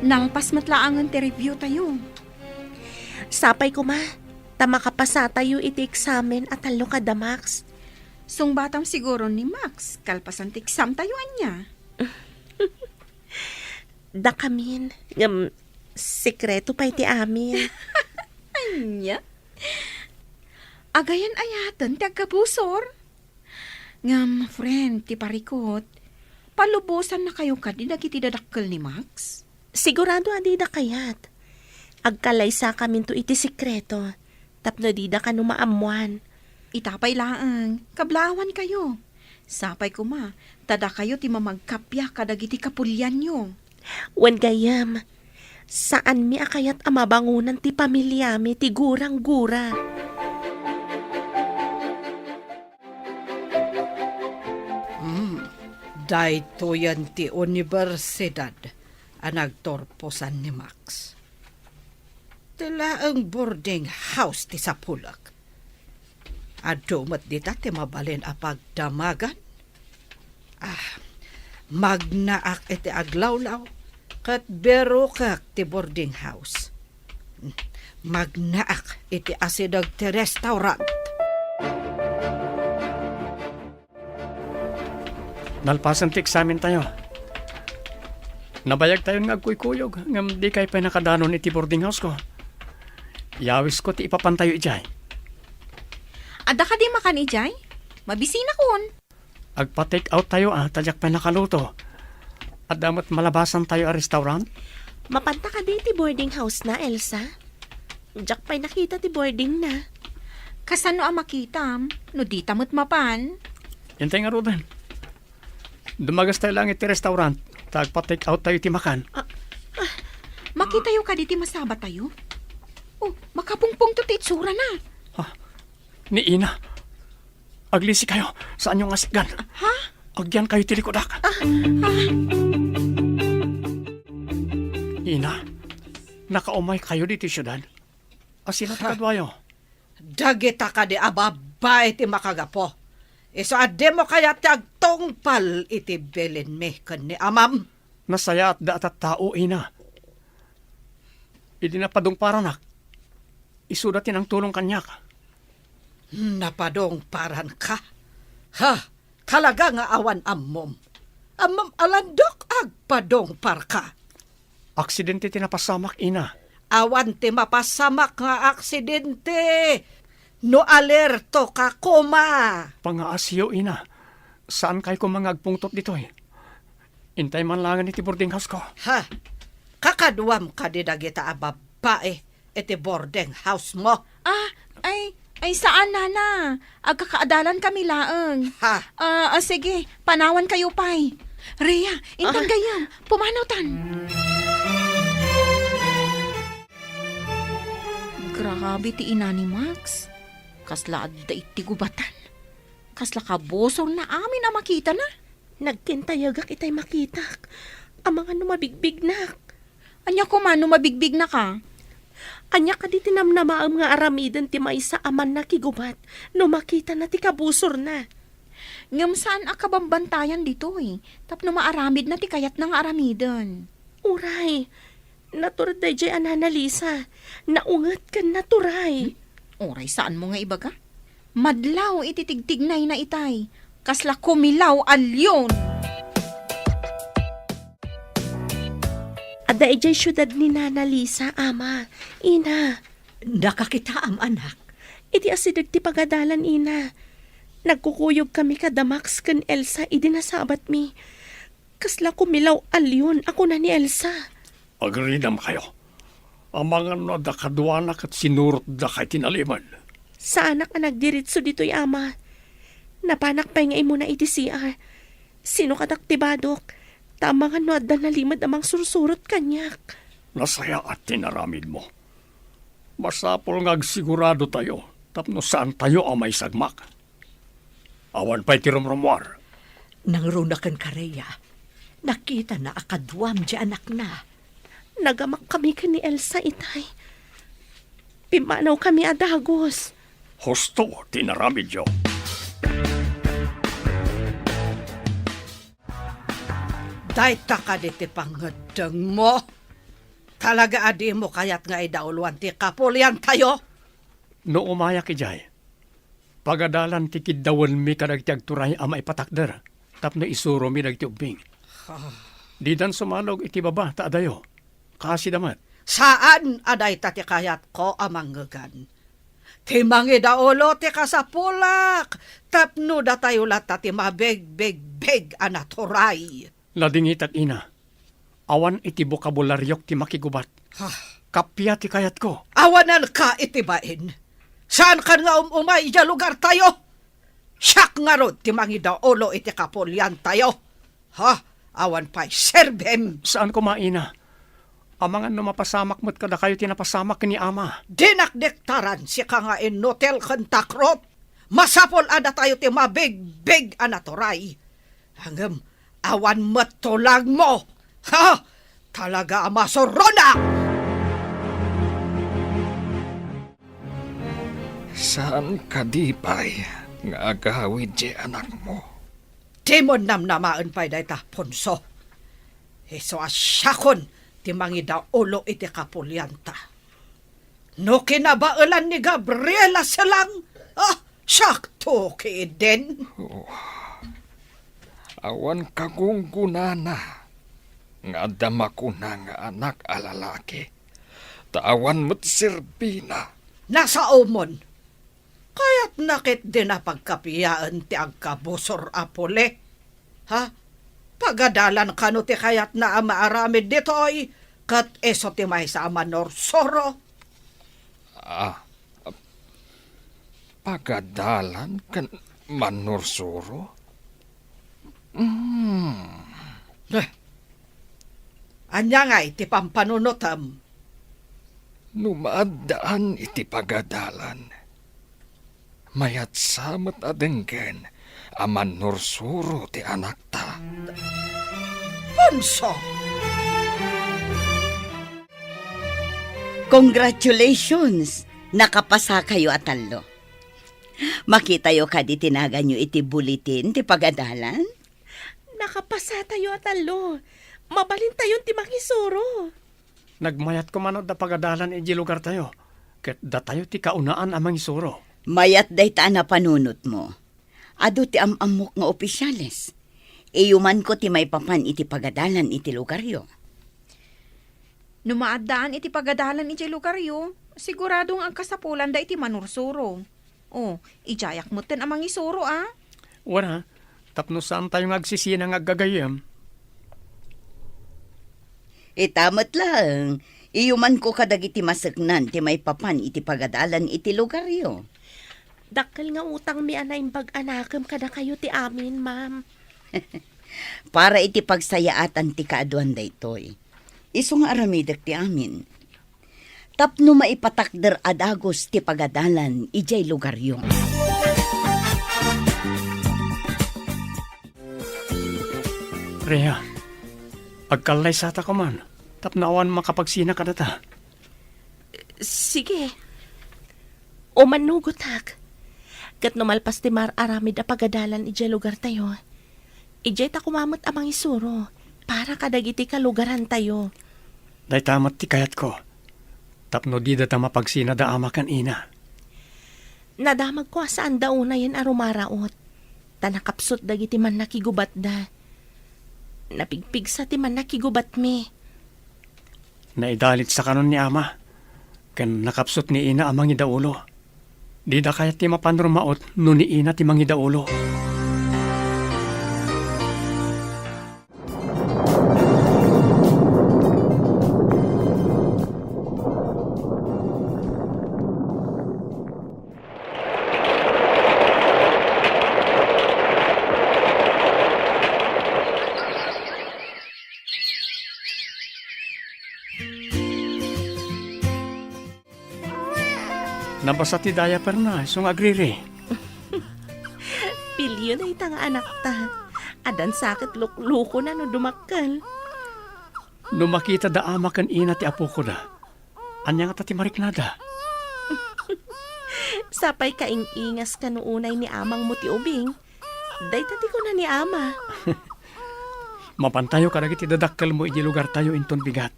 Nalpas met laengen ti review tayo. Sapay koma, ta makapasatayo iti eksamen a tallo kada Max. Sungbatam siguro ni Max, kalpasan ti exam tayo, ania? Dakamin, ngem sekreto pay ti amin. Ania? Agayan-ayaten ti agkabusor? Ngem, friend, ti parikut, palubosannakayo kadi dagiti dadakkel ni Max? Sigurado a dida kayat. Agkalaysakaminto iti sekreto, tapno dida kano maammoan. Ita pay laeng, kablaawankayo. Sapay koma, ta dakayo ti mamagkappia kadagiti kapulianyo. Wen gayyem, saanmi a kayat a mabangonan ti pamiliami ti gurang-gura. Hmm, daytoyen ti universidad a nagturposan ni Max. Ti laeng boarding house ti sapulek. Adu met dita ti mabalin a pagdamagan. Ah, magnaak iti aglawlaw ket birukek ti boarding house. Magnaak iti asideg ti restaurant. Nalpasen ti eksamen tayo. Nabayag tayon nga agkuykuyog, ngem dikay pay nakadanon iti boarding house ko. Yawisko ti ipapan tayo idiay. Adda kadi makan idiay? Mabisinakon. Agpa-take out tayo, ah, ta diak pay nakaluto. Adda met malabasan tayo a restaurant? Mapanta kadi iti boarding house na, Elsa? Diak pay nakita ti boarding na. Kasano a makitam no dita met mapan? Intay ngaruden. Dumagas tayo lang iti restaurant, ta agpa-take out tayo iti makan. Ah, ah, Kitayo kadi ti masabatayo? Oh, makapungpungto ti itsurana. Ha? Ni Ina. Aglisi kayo. Saanyo nga sikgan. Ha? Agyan kayo ti likudak. Ah, ah. Ina, nakaumay kayo ditoy siudad? Asino ti Ha? kaduayo? Dagita kadi a babbai ti makagapu. Isu a dimo kayat ti agtungpal iti bilinmi ken ni amam. Nasayaat da a tattao, ina. Idi napadungparanak, isuda ti nangtulong kaniak. Napadungparanka? Ha? Talaga nga awan ammom. Ammom a landok agpadungparka. Aksidente ti napasamak, ina. Awan ti mapasamak nga aksidente. No alerto ka koma. Pangaasiyo, ina. Saan kay koma nga agpungtot ditoy? Intay man langen iti boarding house ko. Ha? Kakaduam kadi dagita a babbai iti boarding house mo? Ah, ay, ay saan, nana. Agkakaadalan kami laeng. Ha? Ah, ah, sige, panawan kayo pay. Rhea, intan Ah. gayam, pumanawtan. Grabe ti ina ni Max. Kasla adda iti gubatan. Kasla kabusorna amin a makitana. Nagkintayegak itay makitak. Amangan no mabigbignak. Ania koma no mabigbignaka? Ania kadi ti namnamaem nga aramiden ti maysa a mannakigubat no makitana ti kabusorna? Ngem saan a kabambantayan ditoy tapno maaramidna ti kayatna nga aramiden. Uray, natured daydiay a Nana Lisa. Naunget ken naturay. Hmm? Uray saanmo nga ibaga? Madlaw iti tigtignayna itay. Kasla kumilaw a leon. Adda idiay siudad ni Nana Lisa, Ama. Ina. Nakakitaam, anak. Iti asideg ti pagadalan, Ina. Nagkukuyog kami kada Max ken Elsa idi nasabatmi. Kasla kumilaw a leon a kuna ni Elsa. Agridam kayo. Amangan no adda kaduana ket sinurotdaka iti nalimed. Saanak a nagdiritso ditoy, Ama. Napanak pay nga immuna iti C R. Sinukatak ti badok, ta amangan no adda nalimed a mangsursurot kaniak. Nasayaat ti naramidmo. Masapul nga agsigurado tayo tapno saan tayo a maisagmak. Awan pay ti rumrumuar. Nangruna ken Karea. Nakitana a kaduam ti anakna. Nagamak kami ken ni Elsa itay. Pimmanaw kami a dagus. Husto ti naramidyo. Dayta kadi ti pangngeddengmo? Talaga a dimo kayat nga idauloan ti kapuliantayo? No umayak idiay, pagadalan ti kiddawenmi kadagiti agturay a maipatakder tapno isuromi dagiti ubbing. Ah. Didan sumalog iti baba ta adayo. Kaasida met. Saan a dayta ti kayatko a mangngegan. Ti mangidaulo ti kasapulak tapno datayo latta ti mabegbegbeg a naturay. Ladingitak, ina. Awan iti bokabulariok ti makigubat. Ha? Kappia ti kayatko. Awananka iti bain. Saankan nga um-umay idiay lugartayo. Siak ngarud ti mangidaulo iti kapuliantayo. Ha? Awan pay serbim. Saan koma, ina. Amangan no mapasamak met kadakayo ti napasamak ni ama. Dinakdiktaran sika nga inutil ken takrot. Masapul a datayo ti mabigbig a naturay. Ngem awan met tulagmo. Ha? Talaga a masuronak! Saan kadi pay nga agawid ti anakmo? Dimon namnamaen pay dayta, Ponso. Isu a siakon ti mangidaulo iti kapulianta. No kinabaelan ni Gabriela Selang, ah, siakto ketdin. Oh. Awan kagunggonana nga adda makuna nga anak a lalaki, ta awan met serbina. Nasaomon. Kayatna ketdin a pagkapiaen ti agkabusor a puli. Ha? Pagadalan kano ti kayatna a maaramid ditoy, ket isu ti maysa a manursuro? Ah, pagadalan ken manursuro? Hmm. Eh, Ania ngay ti pampanunotem? No maaddaan iti pagadalan, mayat sa met a denggen a mannursuro ti anakta. Ponso! Congratulations! Nakapasakayo a tallo. Makitayo kadi ti naganyo iti bulletin ti pagadalan? Nakapasatayo a tallo. Mabalintayon ti mangisuro. Nagmayat koma no adda pagadalan idiay lugartayo, ket datayo ti kaunaan a mangisuro. Mayat dayta a napanunotmo. Adu ti am-ammok nga opisiales. Iyumanko ti maipapan iti pagadalan iti lugaryo. No maaddaan iti pagadalan idiay lugaryo, sigurado nga agkasapulanda iti manursuro. O, idiayak metten a mangisuro, a? Wen a, tapno saantayo nga agsisina nga aggagayyem. Ita met laeng, iyumanko kadagiti maseknan ti maipapan iti pagadalan iti lugaryo. Dakkel nga utangmi a naimbag a nakem kadakayo ti amin, ma'am. Para iti pagsayaatan ti kaaduan daytoy, isu nga aramidek ti amin. Tapno maipatakder a dagus ti pagadalan idiay lugaryo. Rhea, agkallaysata koman tapno awan makapagsina kadata. Sige. O mannugotak. Ket no malpas ti mar-aramid a pagadalan idiay lugartayo, idiay ta koma met a mangisuro para kadagiti kalugarantayo. Dayta met ti kayatko, tapno didata mapagsina da ama ken ina. Nadamagko a saanda unayen a rumaraot, ta nakapsut dagiti mannakigubatda. Napigpigsa ti mannakigubatmi. Naidalitsa kanon ni ama, ken nakapsut ni ina a mangidaulo. Dida kayat ti mapan rumaot no ni ina ti mangidaulo. Nabasa ti diaperna, isu nga agriri. Pilio dayta nga anakta. Addan sa ket luklukona no dumakkel. No makita da ama ken ina ti apokoda, ania ngata ti mariknada? Sapay kaing-ingas kano unay ni amangmo ti ubing. Dayta ti kuna ni ama. Mapantayo kadagiti dadakkelmo idiay lugartayo inton bigat.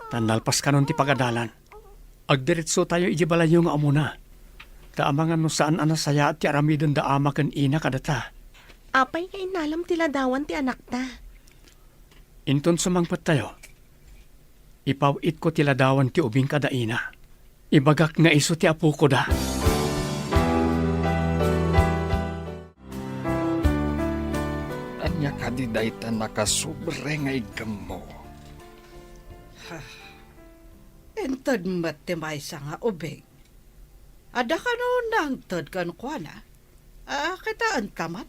Ta nalpas kanon ti pagadalan. Agdiretsotayo idiay balayyo nga umuna. Ta amangan no saan a nasayaat ti aramiden da ama ken ina kadata. Apay nga innalem ti ladawan ti anakta? Inton sumangpettayo, ipaw-itko ti ladawan ti ubing kada ina. Ibagak nga isu ti apokoda. Ania kadi dayta nakasubre nga iggemmo? Ha, inted met ti maysa nga ubing. Adda kano nangted kenkuana? A, kitaenta met?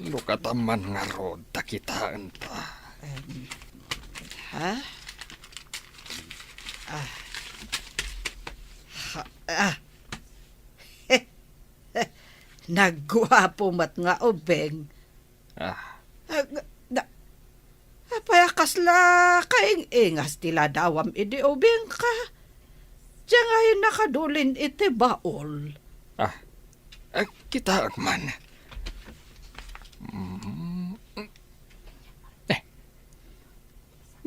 Lukata man ngarud ta kitaenta. Em, ha? Ah. Ha, ah. Nagguapo met nga ubing. Ah. Ah, na, apay a kasla kaing-ingas ti ladawam idi ubingka? Diay ngay nakadulin iti baol. Ah, ah, kitaek man. Mm. Eh,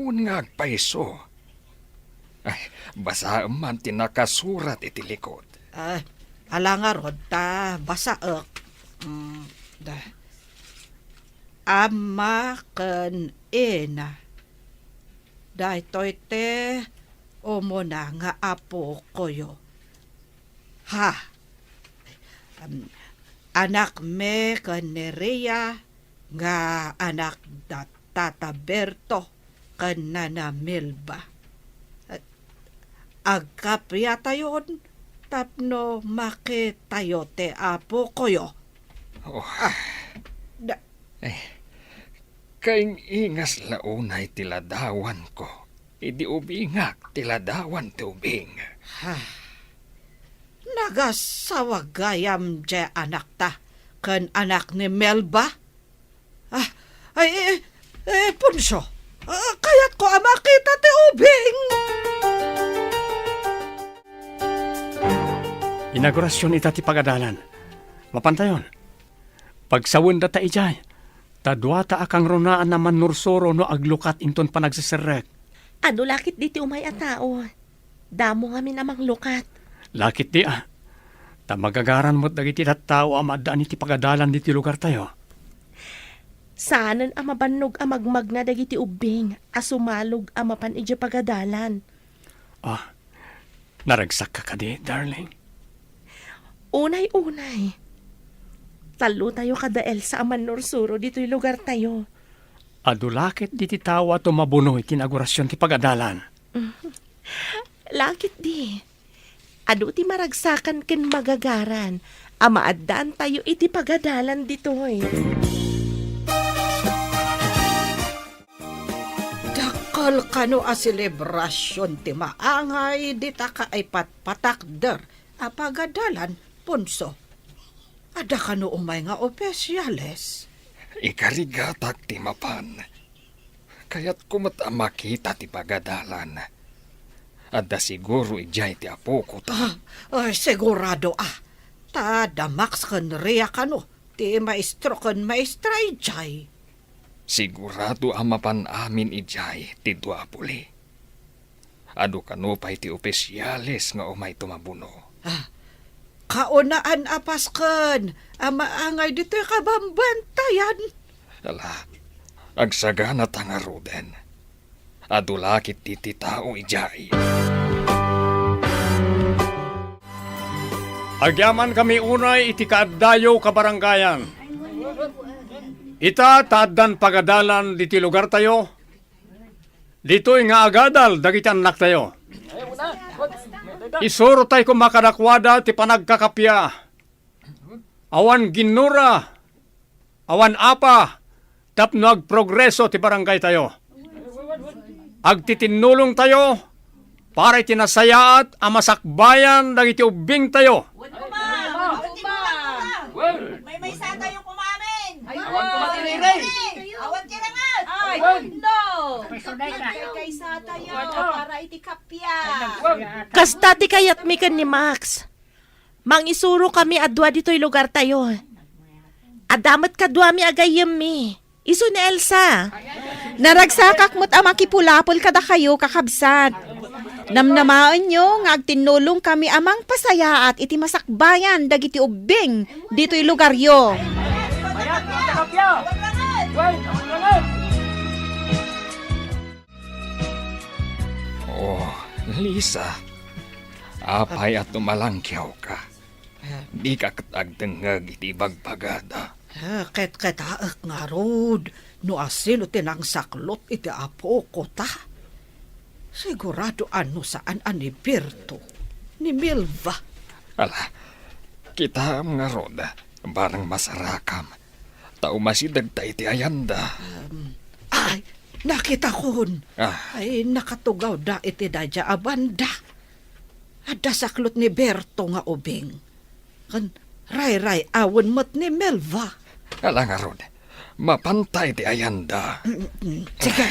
wen nga agpayso. Ay, basaem man ti nakasurat iti likod. Ah, ala ngarud ta basaek. Mm, da. Ama ken ina. Daytoy ti umuna nga apokoyo. Ha. Em, anakmi ken ni Ria nga anak da Tata Berto ken Nana Milba. Agkappatayon tapno makitayo ti apokoyo. Oh. Ah, da- Eh, kaing-ingas la unay ti ladawanko. Idi ubingak ti ladawan ti ubing. Ha. Nagasawa gayam diay anakta ken anak ni Melba? Ah, ay, eh, eh, Poncio, ah, kayatko a makita ti ubing. Inaugurasion ita ti pagadalan. Mapantayon. Pagsawenda ta idiay, ta duata a kangrunaan a mannursuro no aglukat inton panagseserrek. Adu la ketdi ti umay a tao. Damo ngamin a manglukat. La ketdi a. Ta magagaran met dagiti tattao a maaddaan iti pagadalan ditoy lugartayo. Saanen a mabannog a magmagna dagiti ubbing a sumalog a mapan idiay pagadalan. Ah, naragsakka kadi, darling? Unay, unay. Tallotayo kada Elsa a mannursuro ditoy lugartayo. Adu la ketdi ti tao a tumabuno iti inaugurasion ti pagadalan. La ketdi. Adu ti maragsakan ken magagaran a maaddaantayo iti pagadalan ditoy. Dakkel kano a selebrasion ti maangay dita kaipatpatakder a pagadalan, Ponso. Adda kano umay nga opisiales? Ikarigatak ti mapan. Kayatko met a makita ti pagadalan. Adda siguro idiay ti apokota. Ah, ay, sigurado a. Ta adda Max ken Ria kano ti maestro ken maestra idiay. Sigurado a mapan amin idiay ti dua a puli. Adu kano pay ti opisiales nga umay tumabuno. Ah, kaunaan a pasken a maangay ditoy kabambantayan. Ala, agsaganata ngaruden. Adu la ketdi ti tao idiay. Agyamankami unay iti kaaddayo kabarangayan. Ita ta addan pagadalan ditoy lugartayo, ditoy nga agadal dagiti annaktayo. Isurotay koma kadakuada ti panagkakappia. Awan ginnura, awan apa, tapno agprogreso ti barangaytayo. Agtitinulongtayo para iti nasayaat a masakbayan dagiti ubbingtayo. Wen koma! Wen koma! Maymaysatayo koma amin! Awan koma ti riri! Awan ti rangat! Ay, no! Kaykaysatayo para iti kappia! Kasta ti kayatmi ken ni Max. Mangisurokami a dua ditoy lugartayo. Adda met kaduami a gayyemmi. Isu ni Elsa. Naragsakak met a makipulapol kadakayo, kakabsat. Namnamaenyo nga agtinnulongkami a mangpasayaat iti masakbayan dagiti ubbing ditoy lugaryo. Oh, Lisa, apay a tumalangkiawka? Dika ket agdengngeg iti ibagbagada. Ah, ket, ket, ah, ngarud, no asino ti nangsaklot iti apokota? Sigurado a no saan a ni Berto, ni Milva. Ala, kitaem ngarud, barang masarakam. Ta umasidegta iti ayanda. Um, ay, nakitakon. Ah. Ay, nakatugawda iti daydiay a banda. Adda saklot ni Berto nga ubing. Ken rayray-awen met ni Melva. Ala ngarud, mapanta iti ayanda. Mm, mm, sige.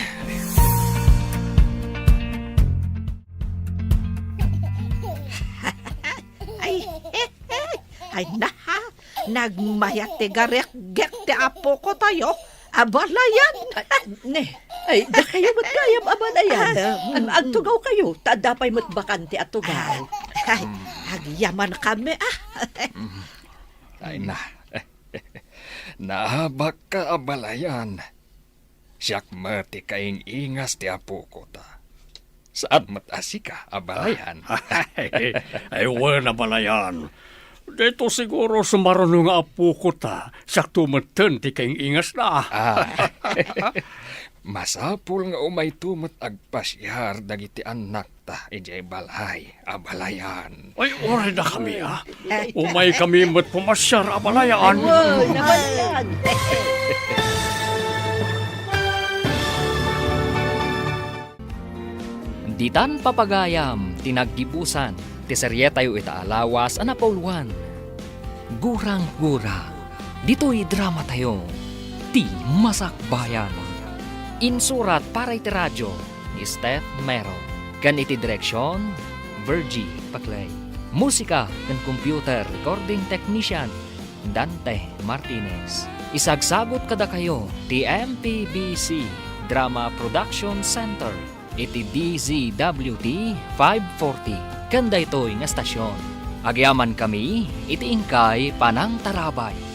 Ay, ay, na, nagmayat ti garikgik ti apokotayo. Abalayan. Ah, ne. Ay, dakayo met gayam abalayan. Ah, mm, agtugawkayo, ta adda pay met bakante a tugaw. Ay, agyamankami, ah. Ay na. Naabakka abalayan. Siak met ti kaing-ingas ti apokota. Saan met a sika, abalayan. Ay, ay, wen, abalayan. Daytoy siguro sumaruno nga apokota, siakto metten ti kaing-ingasna. Ah. Masapul nga umayto met agpasiar dagiti annakta idiay balay, abalayan. Ay, uray dakami, a. Umaykami met pumasiar, abalayan. Ay, wen, abalayan. Ditan papagayam ti naggibusan ti serietayo ita a lawas a napauluan, Gurang-gura. Ditoy dramatayo, Ti Masakbayan. Insurat para iti radyo ni Steph Mero. Ken iti direksion, Virgie Paclay. Musika ken computer recording technician, Dante Martinez. Isagsagut kadakayo ti M P B C Drama Production Center iti D Z W T five forty ken daytoy nga estasion. Agyamankami iti inkay panangtarabay.